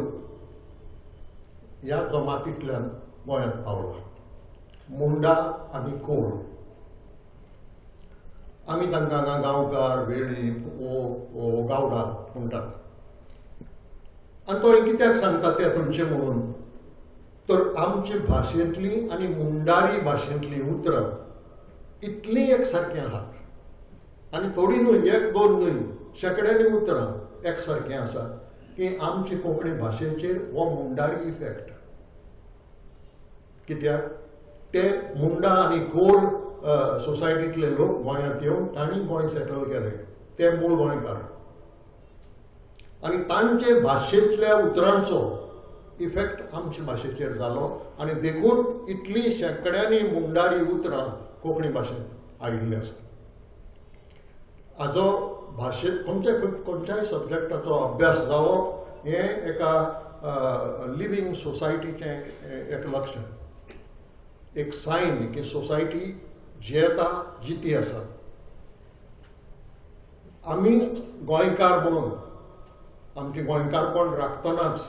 E: ह्या जमातींतल्यान गोंयांत पावला. मुंडा आनी कोल, आमी तांकां हांगा गांवकार, वेळीप वो गावडा म्हणटात. आनी तो कित्याक सांगता ते खंयचे म्हणून, तर आमचे भाशेंतली आनी मुंडारी भाशेंतली उतरां इतलीं एकसारकीं आसात आनी थोडीं न्हय, एक दोन न्हय, शेंकड्यांनी उतरां एकसारकीं आसात की आमची कोंकणी भाशेचेर हो मुंडारी इफेक्ट. कित्याक ते मुंडा आनी कोल सोसायटींतले लोक गोंयांत येवन तांणी गोंय सेटल केलें, ते मूळ गोंयकार आनी तांचे भाशेंतल्या उतरांचो इफेक्ट आमचे भाशेचेर जालो आनी देखून इतलीं शेंकड्यांनी मुंडारी उतरां कोंकणी भाशेंत आयिल्लीं आसात. हाजो भाशेंत खंयच्या खंयच्याय सब्जॅक्टाचो अभ्यास जावप हें एका लिवींग सोसायटीचें एक लक्षण, एक सायन की सोसायटी जियेता, जिती आसा. आमी गोंयकार म्हणून आमचें गोंयकारपण राखतनाच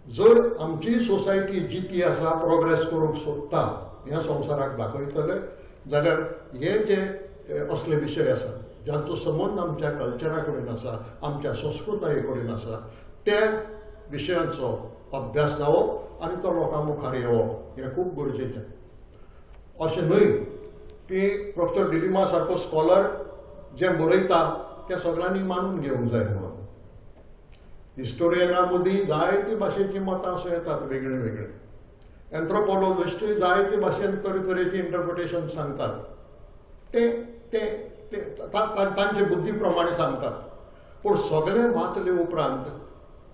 E: जर आमची सोसायटी जिती आसा, प्रोग्रेस करूंक सोदता ह्या संवसाराक दाखयतले जाल्यार हे जे असले विशय आसा जांचो संबंद आमच्या कल्चरा कडेन आसा, आमच्या संस्कृताये कडेन आसा, त्या विशयांचो अभ्यास जावप आनी तो लोकां मुखार येवप हें खूब गरजेचें. अशें न्हय की प्रोफेसर डिलिमा सारको स्कॉलर जें बरयता तें सगळ्यांनी मानून घेवंक जाय म्हणून. हिस्टोरियना मदीं जायते भाशेचीं मतां आसूं येतात वेगळीं वेगळीं, एन्थ्रोपोलॉजिस्टूय जायते भाशेन तरेतरेचीं इंटरप्रिटेशन सांगतात, ते ते तांचे बुद्धी प्रमाणे सांगतात. पूण सगळें वाचले उपरांत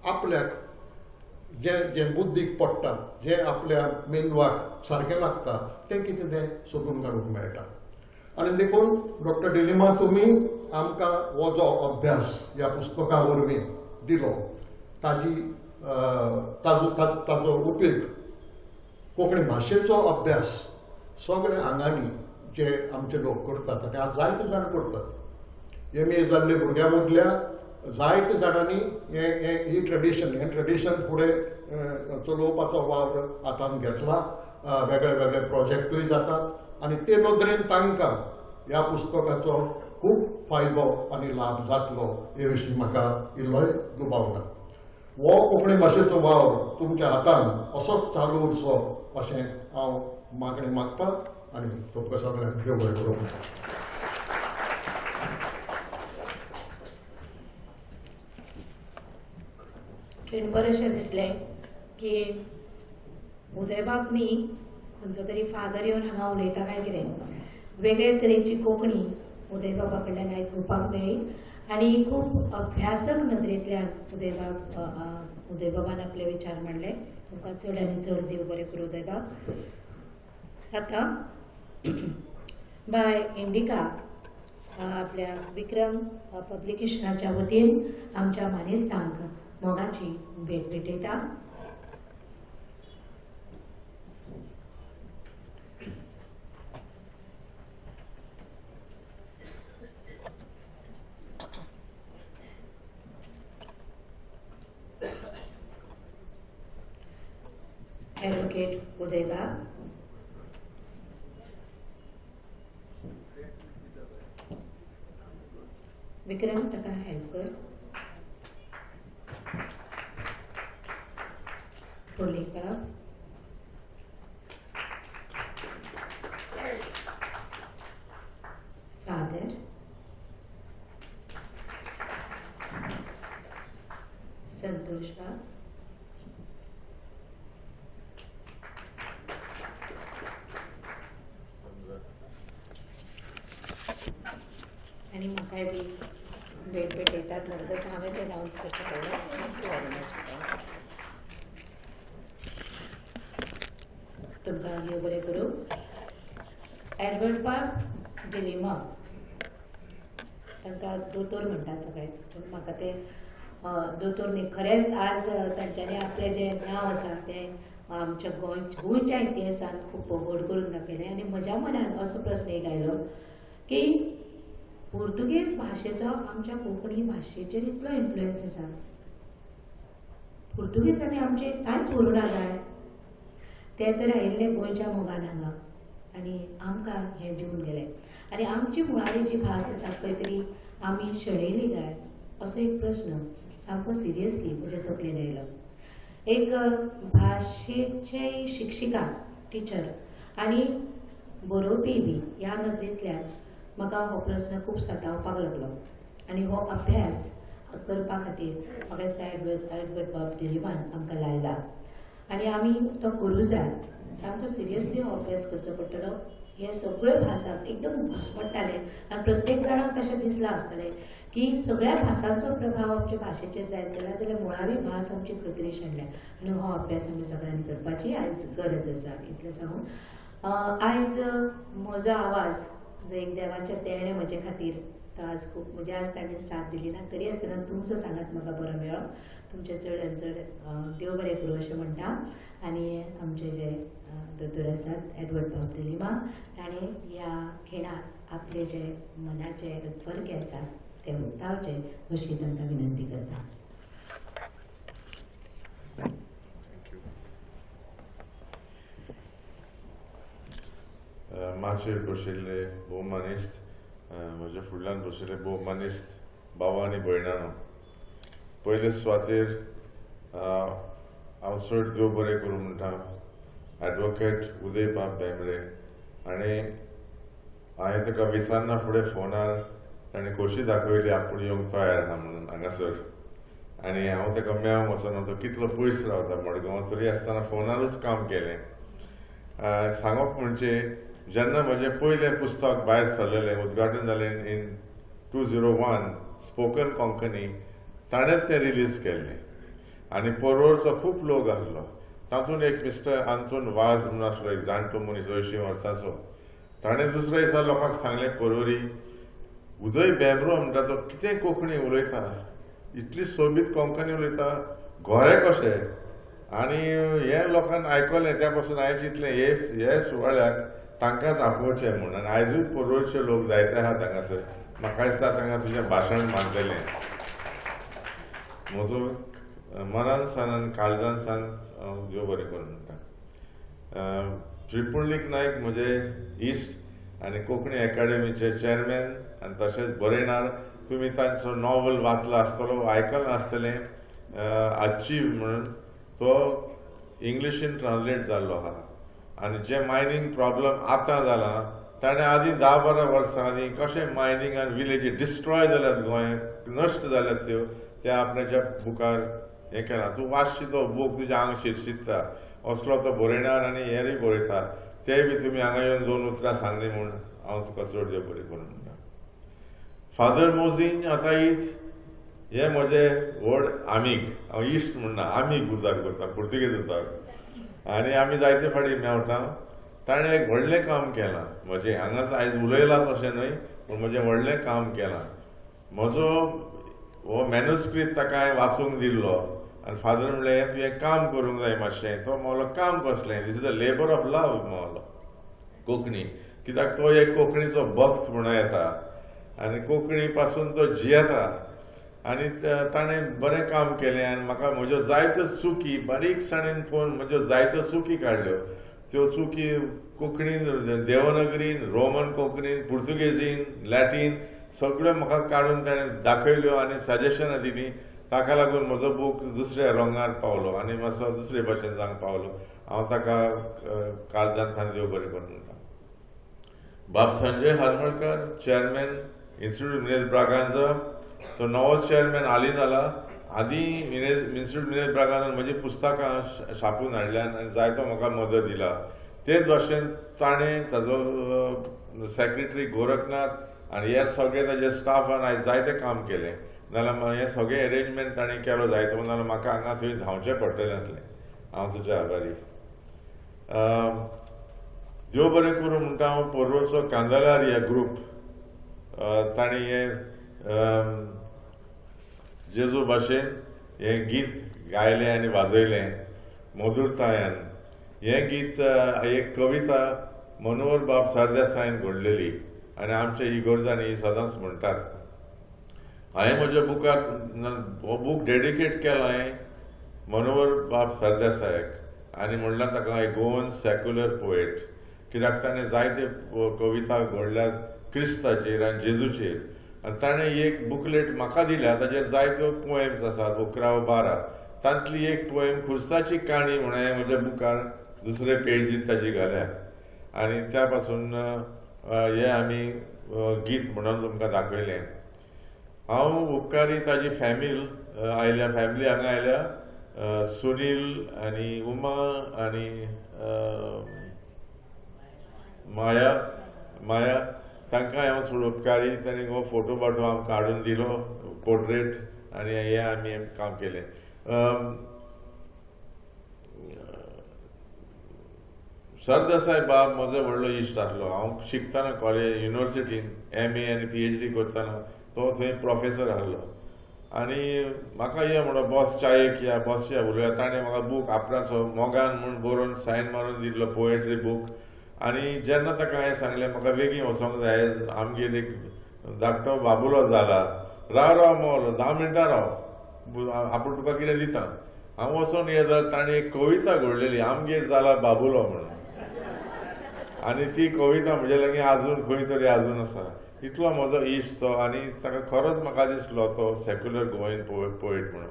E: आपल्याक जें जें बुद्दीक पडटा, जें आपल्या मेंदवाक सारकें लागता तें कितें तें सोदून काडूंक मेळटा. आनी देखून डॉक्टर डिलिमा तुमी आमकां हो जो अभ्यास ह्या पुस्तका वरवीं दिलो ताजी ताजो ताजो उपेग कोंकणी भाशेचो अभ्यास सगळ्या आंगांनी जे आमचे लोक करतात आनी आज जायते जाण करतात. एम ए जाल्ले भुरग्यां मदल्या जायते जाणांनी हें ही ट्रेडिशन, हें ट्रेडिशन फुडें चलोवपाचो वावर हातांत घेतला. वेगळे वेगळे प्रोजेक्टूय जातात आनी ते नदरेन तांकां ह्या पुस्तकाचो खूब फायदो आनी लाभ जातलो हे विशीं म्हाका इल्लोय दुबाव ना. हो कोंकणी भाशेचो वावर तुमच्या हातान असोच चालू उरचो अशें हांव मागणें मागता आनी तुमकां सगळ्यांक देव बरें करूं.
A: खिणभर अशें दिसलें की उदयबाब न्ही खंयचो तरी फादर येवन हांगा उलयता काय कितें. वेगळे तरेची कोंकणी उदयबाबा कडल्यान आयकुपाक मेळ्ळी आनी खूब अभ्यासक नदरेंतल्यान उदयबाबान आपले विचार मांडले. तुमकां चड आनी चड देव बरें करूं उदयबाब. आतां बाय इंडिका आपल्या विक्रम पब्लिकेशनाच्या वतीन आमच्या मानेस्तांक मोगाची भेट भेटयता. ॲडव्होकेट उदयबाब. विक्रम ताका हेल्प कर. पुर्लीबाब. फादर संतोषबाब. आनी म्हाकाय बी भेट भेटयतात म्हणटकच हांवें तें अनावन्स करचें पडलें. तुमकां देव बरें करूं. एडवर्ड बाब डिलिमा तांकां दोतोर म्हणटात सगळे, पूण म्हाका ते दोतोर न्ही. खरेंच आज तांच्यांनी आपलें जें नांव आसा तें आमच्या गोंयच्या इतिहासान खूब व्हड करून दाखयलें. आनी म्हज्या मनान असो प्रस्न एक आयलो की पुर्तुगेज भाशेचो आमच्या कोंकणी भाशेचेर इतलो इन्फ्लुयन्स आसा, पुर्तुगेजांनी आमचें कांयच उरूंक ना काय? ते तर आयिल्ले गोंयच्या मोगान हांगा आनी आमकां हें दिवन गेले आनी आमची मुळावी जी भास आसा खंय तरी आमी शेणयली काय असो एक प्रस्न सामको सिरियसली म्हज्या तकलेन आयलो. एक भाशेचे शिक्षिका टिचर आनी बरोवपी बी ह्या नदरेंतल्यान म्हाका हो प्रस्न खूब सतावपाक लागलो आनी हो अभ्यास करपा खातीर म्हाका दिसता एडवर्ड बाब डिलिमान आमकां लायला आनी आमी तो करूं जाय. सामको सिरियसली हो अभ्यास करचो पडटलो. हे सगळे भासांक एकदम घुसमट्टाले आनी प्रत्येक जाणांक तशें दिसलां आसतलें की सगळ्या भासांचो प्रभाव आमच्या भाशेचेर जायत गेला जाल्यार मुळावी भास आमची खंय तरी शेणल्या आनी हो अभ्यास आमी सगळ्यांनी करपाची आयज गरज आसा. इतलें सांगून आयज म्हजो आवाज जो एक देवाचें देणें म्हजे खातीर तो आज खूब म्हणजे आज ताणें साथ दिली ना तरी आसतना तुमचो सांगात म्हाका बरो मेळ्ळो. तुमचें चड आनी चड देव बरें करूं अशें म्हणटा. आनी आमचे जे दोतोर आसात एडवर्ड बाब डिलिमा ताणें ह्या खिणाक आपले जे मनाचे फरके आसात ते उक्तावचे अशी तांकां विनंती करता.
F: माचयेर बशिल्ले भोवमानेस्त, म्हज्या फुडल्यान बशिल्ले भोवमानेस्त बाबा आनी भयणांनो, पयले सुवातेर हांव चड देव बरें करूं म्हणटा एडवोकेट उदय बाब भेंब्रे. आनी हांवें ताका विचारना फुडें फोनार ताणें खोशी दाखयली आपूण येवंक तयार आसा म्हणून हांगासर. आनी हांव ताका मेळोंक वचना, तो कितलो पयस रावता मडगांव, तरी आसतना फोनारूच काम केलें. सांगप म्हणजे जेन्ना म्हजें पयलें पुस्तक भायर सरलेलें, उद्घाटन जालें इन 2001 स्पोकन कोंकणी, ताणेंच तें रिलीज केल्लें आनी पर्वरचो खूब लोक आसलो. तातूंत एक मिस्टर आंतोन वाज म्हणून आसलो, एक जाणटो मनीस 80 वर्सांचो. ताणें दुसऱ्या दिसा लोकांक सांगलें, पर्वरी उदय भेंब्रो म्हणटा तो कितें कोंकणी उलयता, इतली सोबीत कोंकणी उलयता, गोरे कशे. आनी हें लोकांक आयकलें. त्या पासून हांवें चिंतलें हे सुवाळ्याक तांकांच आपोवचें म्हूण. आनी आयजूय पर्वरचे लोक जायते आसात हांगासर. म्हाका दिसता तांकां तुजें भाशण मानतलें. म्हजो मनान सान आनी काळजान सान देव बरें करूं म्हणटा. त्रिपुंडलीक नायक म्हजे इश्ट आनी कोंकणी एकाडेमीचे चेअरमॅन आनी तशेंच बरयणार. तुमी तांचो नॉव्हल वाचला आसतलो, आयकलां आसतलें, अचीव म्हणून तो इंग्लिशीन ट्रान्सलेट जाल्लो आहा. आनी जे मायनींग प्रॉब्लम आतां जाला ताणें आदीं 10-12 वर्सां आदीं कशें मायनींग आनी विलेजी डिस्ट्रॉय जाल्यात, गोंय नश्ट जाल्यात त्यो, त्या आपल्याच्या बुकार हें केलां. तूं वाचशी तो बूक तुज्या आंग शिरशिरता असलो तो बरयणार आनी हेरूय बरयता. ते बी तुमी हांगा येवन 2 उतरां सांगली म्हूण हांव तुका चड देव बरें करूं म्हणटा. फादर मोझीन आताईज हे म्हजे व्हड आमीग, हांव इश्ट म्हणना, आमीग उजार करता, पुर्तुगेज उजार, आनी आमी जायते फावटी मेवटा. ताणें एक व्हडलें काम केलां म्हजें, हांगाच आयज उलयलां तशें न्हय, पूण म्हजें व्हडलें काम केलां. म्हजो हो मॅनुस्क्रिप्ट ताका हांवें वाचूंक दिल्लो आनी फादर म्हणलें तुवें काम करूंक जाय मातशें. तो म्हणलो काम कसलें, this is a labour of love म्हणलो कोंकणी, कित्याक तो एक कोंकणीचो भक्त म्हणून येता आनी कोंकणी पासून तो जियेता. आनी ताणें बरें काम केलें आनी म्हाका म्हज्यो जायत्यो चुकी बारीकसाणेन पळोवन म्हज्यो जायत्यो चुकी काडल्यो. त्यो चुकी कोंकणीन, देवनागरीन, रोमन कोंकणीन, पुर्तुगेजीन, लॅटीन सगळ्यो म्हाका काडून ताणें दाखयल्यो आनी सजेशनां दिलीं. ताका लागून म्हजो बूक दुसऱ्या रंगार पावलो आनी मातसो दुसरे भाशेन जावंक पावलो. हांव ताका काळजांतल्यान देव बरें करूं म्हणटा. बाब संजय हरमलकर, चेअरमॅन इन्स्टिट्यूट मिनेज ब्रागांजा, तो नवो चेअरमॅन हालीं जाला. आदीं इन्स्टिट्यूट मिनेज ब्रागांजान म्हजी पुस्तकां छापून हाडल्यान आनी जायतो म्हाका मदत दिला. तेच भाशेन ताणें ताजो सेक्रेटरी गोरखनाथ आनी हे सगळे ताजे स्टाफान आयज जायतें काम केलें. नाजाल्यार हें सगळें एरेंजमेंट ताणें केलो जायतो, नाजाल्यार म्हाका हांगा थंय धांवचें पडटलें आसलें. हांव तुजे आभारी. देव बरें करूं म्हणटा हांव पर्वरचो कांदलार ह्या ग्रूप, ताणें हें जेजू भाशेन हें गीत गायलें आनी वाजयलें मधुरतायान. हें गीत एक कविता मनोहर बाब सरदेसायान घडलेली आनी आमच्या इगोर्जांनी ही सदांच म्हणटात. हांवें म्हज्या बुकार हो बूक डेडिकेट केला हांवें मनोहर बाब सरदेसायाक आनी म्हणलां ताका एक गोवन सेक्युलर पोएट, कित्याक ताणें जायते कविता घडल्यात क्रिस्ताचेर आनी जेजूचेर. आनी ताणें एक बुकलेट म्हाका दिल्या, ताचेर जायत्यो पोएम्स आसात, 11 वा 12. तांतली एक पोएम खुर्साची काणी म्हणून हांवें म्हज्या बुकार दुसरे पेजीर ताजी घाल्या आनी त्या पासून हें आमी गीत म्हणून तुमकां दाखयलें. हांव उपकारी ताजी फॅमिली आयल्या, फॅमिली हांगा आयल्या, सुनील आनी उमा आनी माया, माया तांकां हांव चड उपकारी. तांणी हो फोटो बाटो आमकां हाडून दिलो, पोर्ट्रेट, आनी हें आमी काम केलें. सरदेसाय बाब म्हजो व्हडलो इश्ट आसलो. हांव शिकतना कॉलेज युनिवर्सिटीन MA आनी PhD करतना तो थंय प्रोफेसर आसलो आनी म्हाका ये म्हणो बॉस चायेक या बॉस या उलया. ताणें म्हाका बूक आपणाचो मोगान म्हूण बरोवन सायन मारून दिल्लो पोएट्री बूक. आनी जेन्ना ताका हांवें सांगलें म्हाका बेगीन वचोंक जाय, आमगेर एक धाकटो बाबुलो जाला, राव राव मोलो 10 मिनटां राव, आपूण तुका कितें दिता. हांव वचोन ये जाल्यार ताणें एक कविता घडलेली, आमगेर जाला बाबुलो म्हणून, आनी ती कविता म्हजे लागीं आजून खंय तरी आजून आसा. इतलो म्हजो इश्ट तो आनी ताका खरोच म्हाका दिसलो तो सेक्युलर गोवन पोएट म्हणून.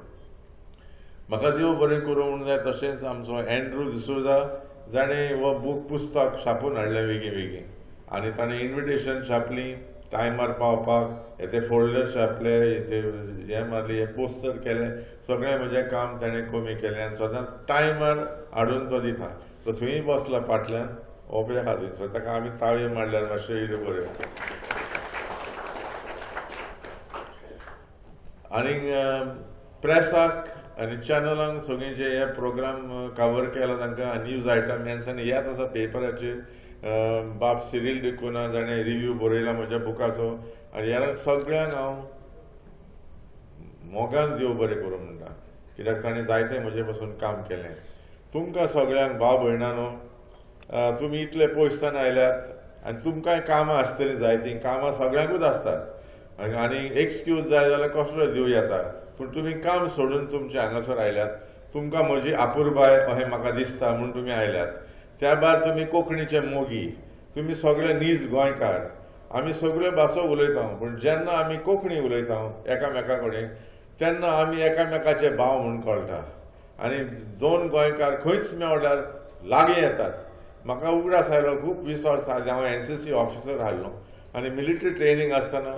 F: म्हाका देव बरें करूं म्हणून जाय. तशेंच आमचो एंड्रू डिसोजा जाणें हो बूक पुस्तक छापून हाडलें बेगीन बेगीन आनी ताणें इन्विटेशन छापली टायमार पावपाक, हे ते फोल्डर छापले, ते हें मारले, हे पोस्टर केलें, सगळें म्हजें काम ताणें कमी केलें आनी सदांच टायमार हाडून तो दिता. तो थंय बसला फाटल्यान ओपे आहा थंयसर, ताका आमी ताळयो मारल्यार मातशें येयलें बऱ्यो. आनी प्रेसाक आनी चॅनलांक सगळीं जे हे प्रोग्राम कवर केला तांकां न्यूज आयटम हेंच हेच आसा पेपराचेर. बाब सिरील डिकुना जाणें रिव्यू बरयला म्हज्या बुकाचो, आनी ह्या सगळ्यांक हांव मोगान देव बरें करूं म्हणटा, कित्याक ताणें जायतें म्हजे पासून काम केलें. तुमकां सगळ्यांक भाव भयणानो, तुमी इतले पयसतान आयल्यात आनी तुमकांय कामां आसतलीं जायतीं, कामां सगळ्यांकूच आसतात आनी एक्सक्यूज जाय जाल्यार कसलो दिवं येता, पूण तुमी काम सोडून तुमचे हांगासर आयल्यात, तुमकां म्हजी आपुरबाय अशें म्हाका दिसता म्हूण तुमी आयल्यात. त्या भायर तुमी कोंकणीचे मोगी, तुमी सगळे नीज गोंयकार. आमी सगळ्यो भासो उलयता, पूण जेन्ना आमी कोंकणी उलयता एकामेका कडेन तेन्ना आमी एकामेकाचे भाव म्हूण कळटा आनी 2 गोंयकार खंयच मेळल्यार लागीं येतात. म्हाका उगडास आयलो खूब 20 वर्सां आदीं हांव NCC officer आसलो आनी मिलिटरी ट्रेनींग आसतना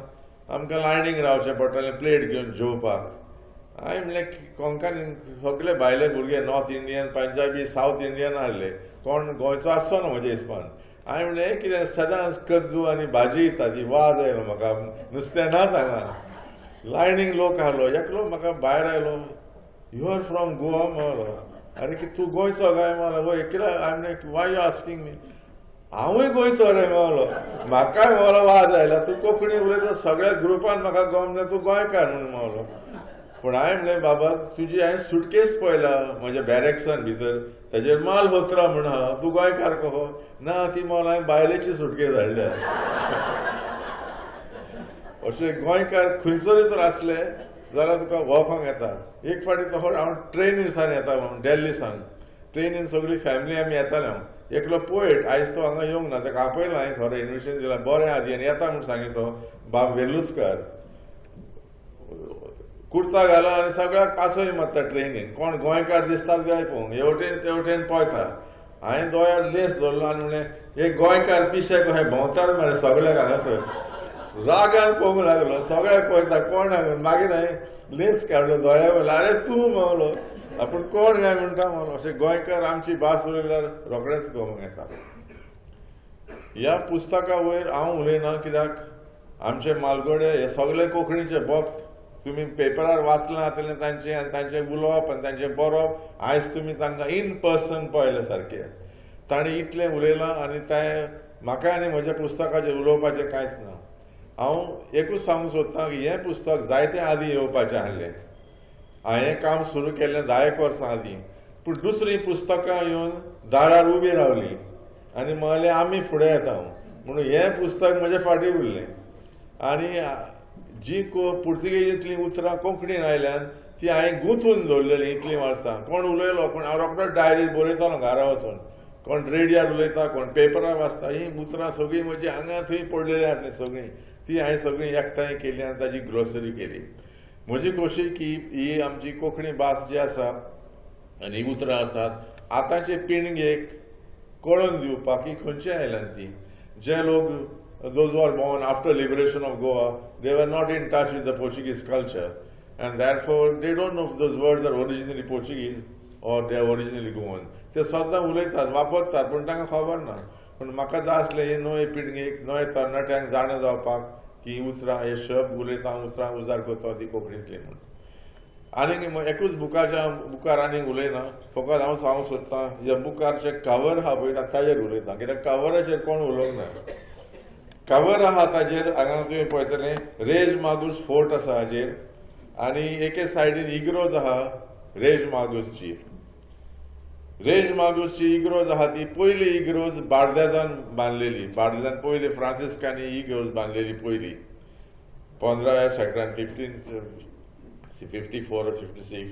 F: आमकां लायनीक रावचें पडटालें प्लेट घेवन जेवपाक हांवें म्हणलें कोंकणी सगळे भायले भुरगे North Indian, Punjabi, South Indian आहले, कोण गोंयचो आसचो ना म्हज्या हिसपान. हांवें म्हणलें कितें सदांच कद्दू आनी भाजी ताजी वाज आयलो म्हाका, नुस्तें नाच हांगा. लायनींग लोक आहलो, एकलो म्हाका भायर आयलो, you are from Goa म्हणलो. आरे की तूं गोंयचो काय म्हणलो, वय कित्याक? हांवें म्हणलें वाय you asking मी, हांवूय गोंयचो रे म्हणलो. म्हाकाय म्हणलो वाज आयला, तूं कोंकणी उलयता सगळ्या ग्रुपान म्हाका गमना तूं गोंयकार म्हणून म्हणलो. पूण हांवें म्हणलें बाबा तुजी हांवें सुटकेस पळयला म्हज्या बॅरेक्सान भितर, ताजेर मालहोत्रा म्हण आहा, तूं गोंयकार कहो ना? ती म्हणलो हांवें बायलेची सुटकेस हाडल्या. अशें गोंयकार खंयसरूय तर आसले जाल्यार तुका वळखोंक येता. एक फावटी तो हांव ट्रेनी सान येता म्हणून दिल्ली सान ट्रेनीन सगळी फॅमिली आमी येताले. हांव एकलो पोएट आयज तो हांगा येवंक ना, ताका आपयला हांवें, खरें इन्विटेशन दिलां, बरें आदी आनी येता म्हूण सांगी तो बाब वेलुस्कर, कुर्ता घाला आनी सगळ्याक पासय मारता ट्रेनीन, कोण गोंयकार दिसतात जाय पळोवंक, हेवटेन तेवटेन पळयता. हांवें दोळ्यार लेस धरलो आनी म्हणलें हे गोंयकार पिशे कशे भोंवतात मरे सगळ्याक हांगासर. रागान पळोवंक लागलो, सगळ्याक पळयता कोण हांगा. मागीर हांवें लेस काडलो दोळ्या वयलो, आरे तूं म्हणलो, आपूण कोण काय म्हणटा म्हणलो. अशें गोंयकार आमची भास उलयल्यार रोखडेंच कळूंक येता. ह्या पुस्तका वयर हांव उलयना कित्याक आमचे मालगोडे हे सगळे कोंकणीचे भक्त, तुमी पेपरार वाचलां आसतलें तांचें आनी तांचें उलोवप आनी तांचें बरोवप, आयज तुमी तांकां इन पर्सन पळयले सारकें. ताणें इतलें उलयलां आनी तें म्हाका आनी म्हज्या पुस्तकाचेर उलोवपाचें कांयच ना. हांव एकूच सांगूंक सोदतां की हें पुस्तक जायते आदीं येवपाचें आहलें, हांवें काम सुरू केल्लें 10 वर्सां आदीं, पूण दुसरीं पुस्तकां येवन दारार उबीं रावलीं आनी म्हणलें आमी फुडें येता म्हणून हें पुस्तक म्हजें फाटीं उरलें. आनी जी पुर्तुगेजींतलीं उतरां कोंकणीन आयल्यान ती हांवें गुंथून दवरलेलीं इतलीं वर्सां. कोण उलयलो कोण हांव रोखडो डायरीर बरयतालो घरा वचून, कोण रेडियार उलयता, कोण पेपरार वाचता, हीं उतरां सगळीं म्हजी हांगा थंय पडलेलीं आसलीं सगळीं, ती हांवें सगळीं एकठांय केली आनी ताजी ग्रोसरी केली. म्हजी खोशी की ही आमची कोंकणी भास जी आसा आनी ही उतरां आसात आतांचे पिळगेक कळोवन दिवपाक की खंयचे आयल्यान ती. जे लोक those who are born after liberation of Goa, they were not in touch with the Portuguese culture, and therefore they don't know if those words are originally Portuguese or they are originally Goan. ते सद्दां उलयतात, वापरतात, पूण तांकां खबर ना. पूण म्हाका जाय आसलें हे नवे पिळगेक, नवे तरणाट्यांक जाणा जावपाक की उतरां हे शब्द उलयता, उतरां उजार करता ती कोंकणींतली म्हूण. आनीक एकूच बुकाच्या बुकार आनीक उलयना, फकत हांव सांगूंक सोदतां ह्या बुकारचें कवर आहा पळय ताजेर उलयता, कित्याक कवराचेर कोण उलोवंक ना. कवर आहा ताजेर हांगा तुमी पळयतले रेज मागूस फोर्ट आसा हाजेर, आनी एके सायडीन इग्रोज आहा रेज मागूसची. रेज मागूसची इग्रोज आहा ती पयली इग्रोज बार्देजान बांदलेली, बार्देजान पयली फ्रांसिस्कांनी इग्रोज बांदलेली पयली 15व्या शेंकड्यान, 1554 or 56.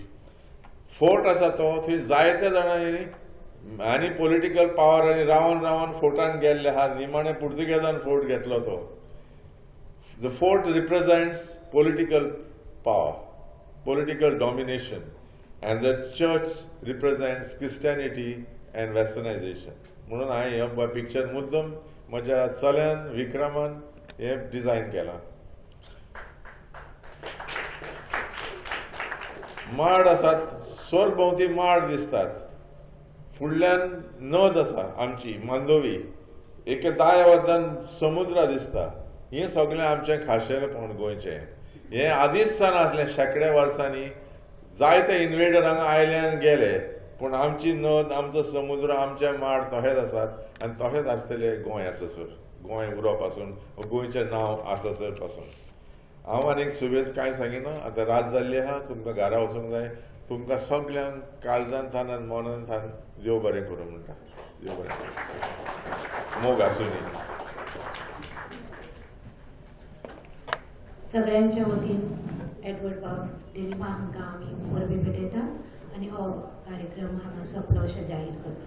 F: Fort आसा तो, थंय जायते जाणांनी आनी पॉलिटिकल पावर आनी रावन रावन फोर्टान गेल्ले आहा. निमाणे पुर्तुगेजान फोर्ट घेतलो तो. The fort represents political power, political domination, and the church represents Christianity and westernisation. म्हणून हांवें हें पिक्चर मुद्दम म्हज्या चल्यान विक्रमान हें डिजायन केलां. माड आसात, सरभोंवती माड दिसतात, फुडल्यान नद आसा आमची मांडोवी, एके दाव्या वटान समुद्र दिसता. हें सगळें आमचें खाशेलेपण गोंयचें. हें आदींच सावन आसलें, शेंकड्या वर्सांनी जायते इन्वेडर हांगा आयले आनी गेले, पूण आमची नद, आमचो समुद्र, आमचे माड तशेच आसात आनी तशेंच आसतले गोंय आसासर, गोंय उरप आसून, गोंयचें नांव आसासर पासून. हांव आनीक सुबेज कांय सांगिना, आतां रात जाल्ली आहा, तुमकां घरा वचूंक जाय. तुमकां सगल्यांक काळजान थान आनी मनान थान देव बरें करूं म्हणटा. देव बरें करूं, मोग आसूं.
A: सगळ्यांच्या वतीन एडवर्ड बाब डिलिमा हांकां आमी परबीं भेटयतात आनी हो कार्यक्रम हांगा सोंपलो अशें जाहीर करता.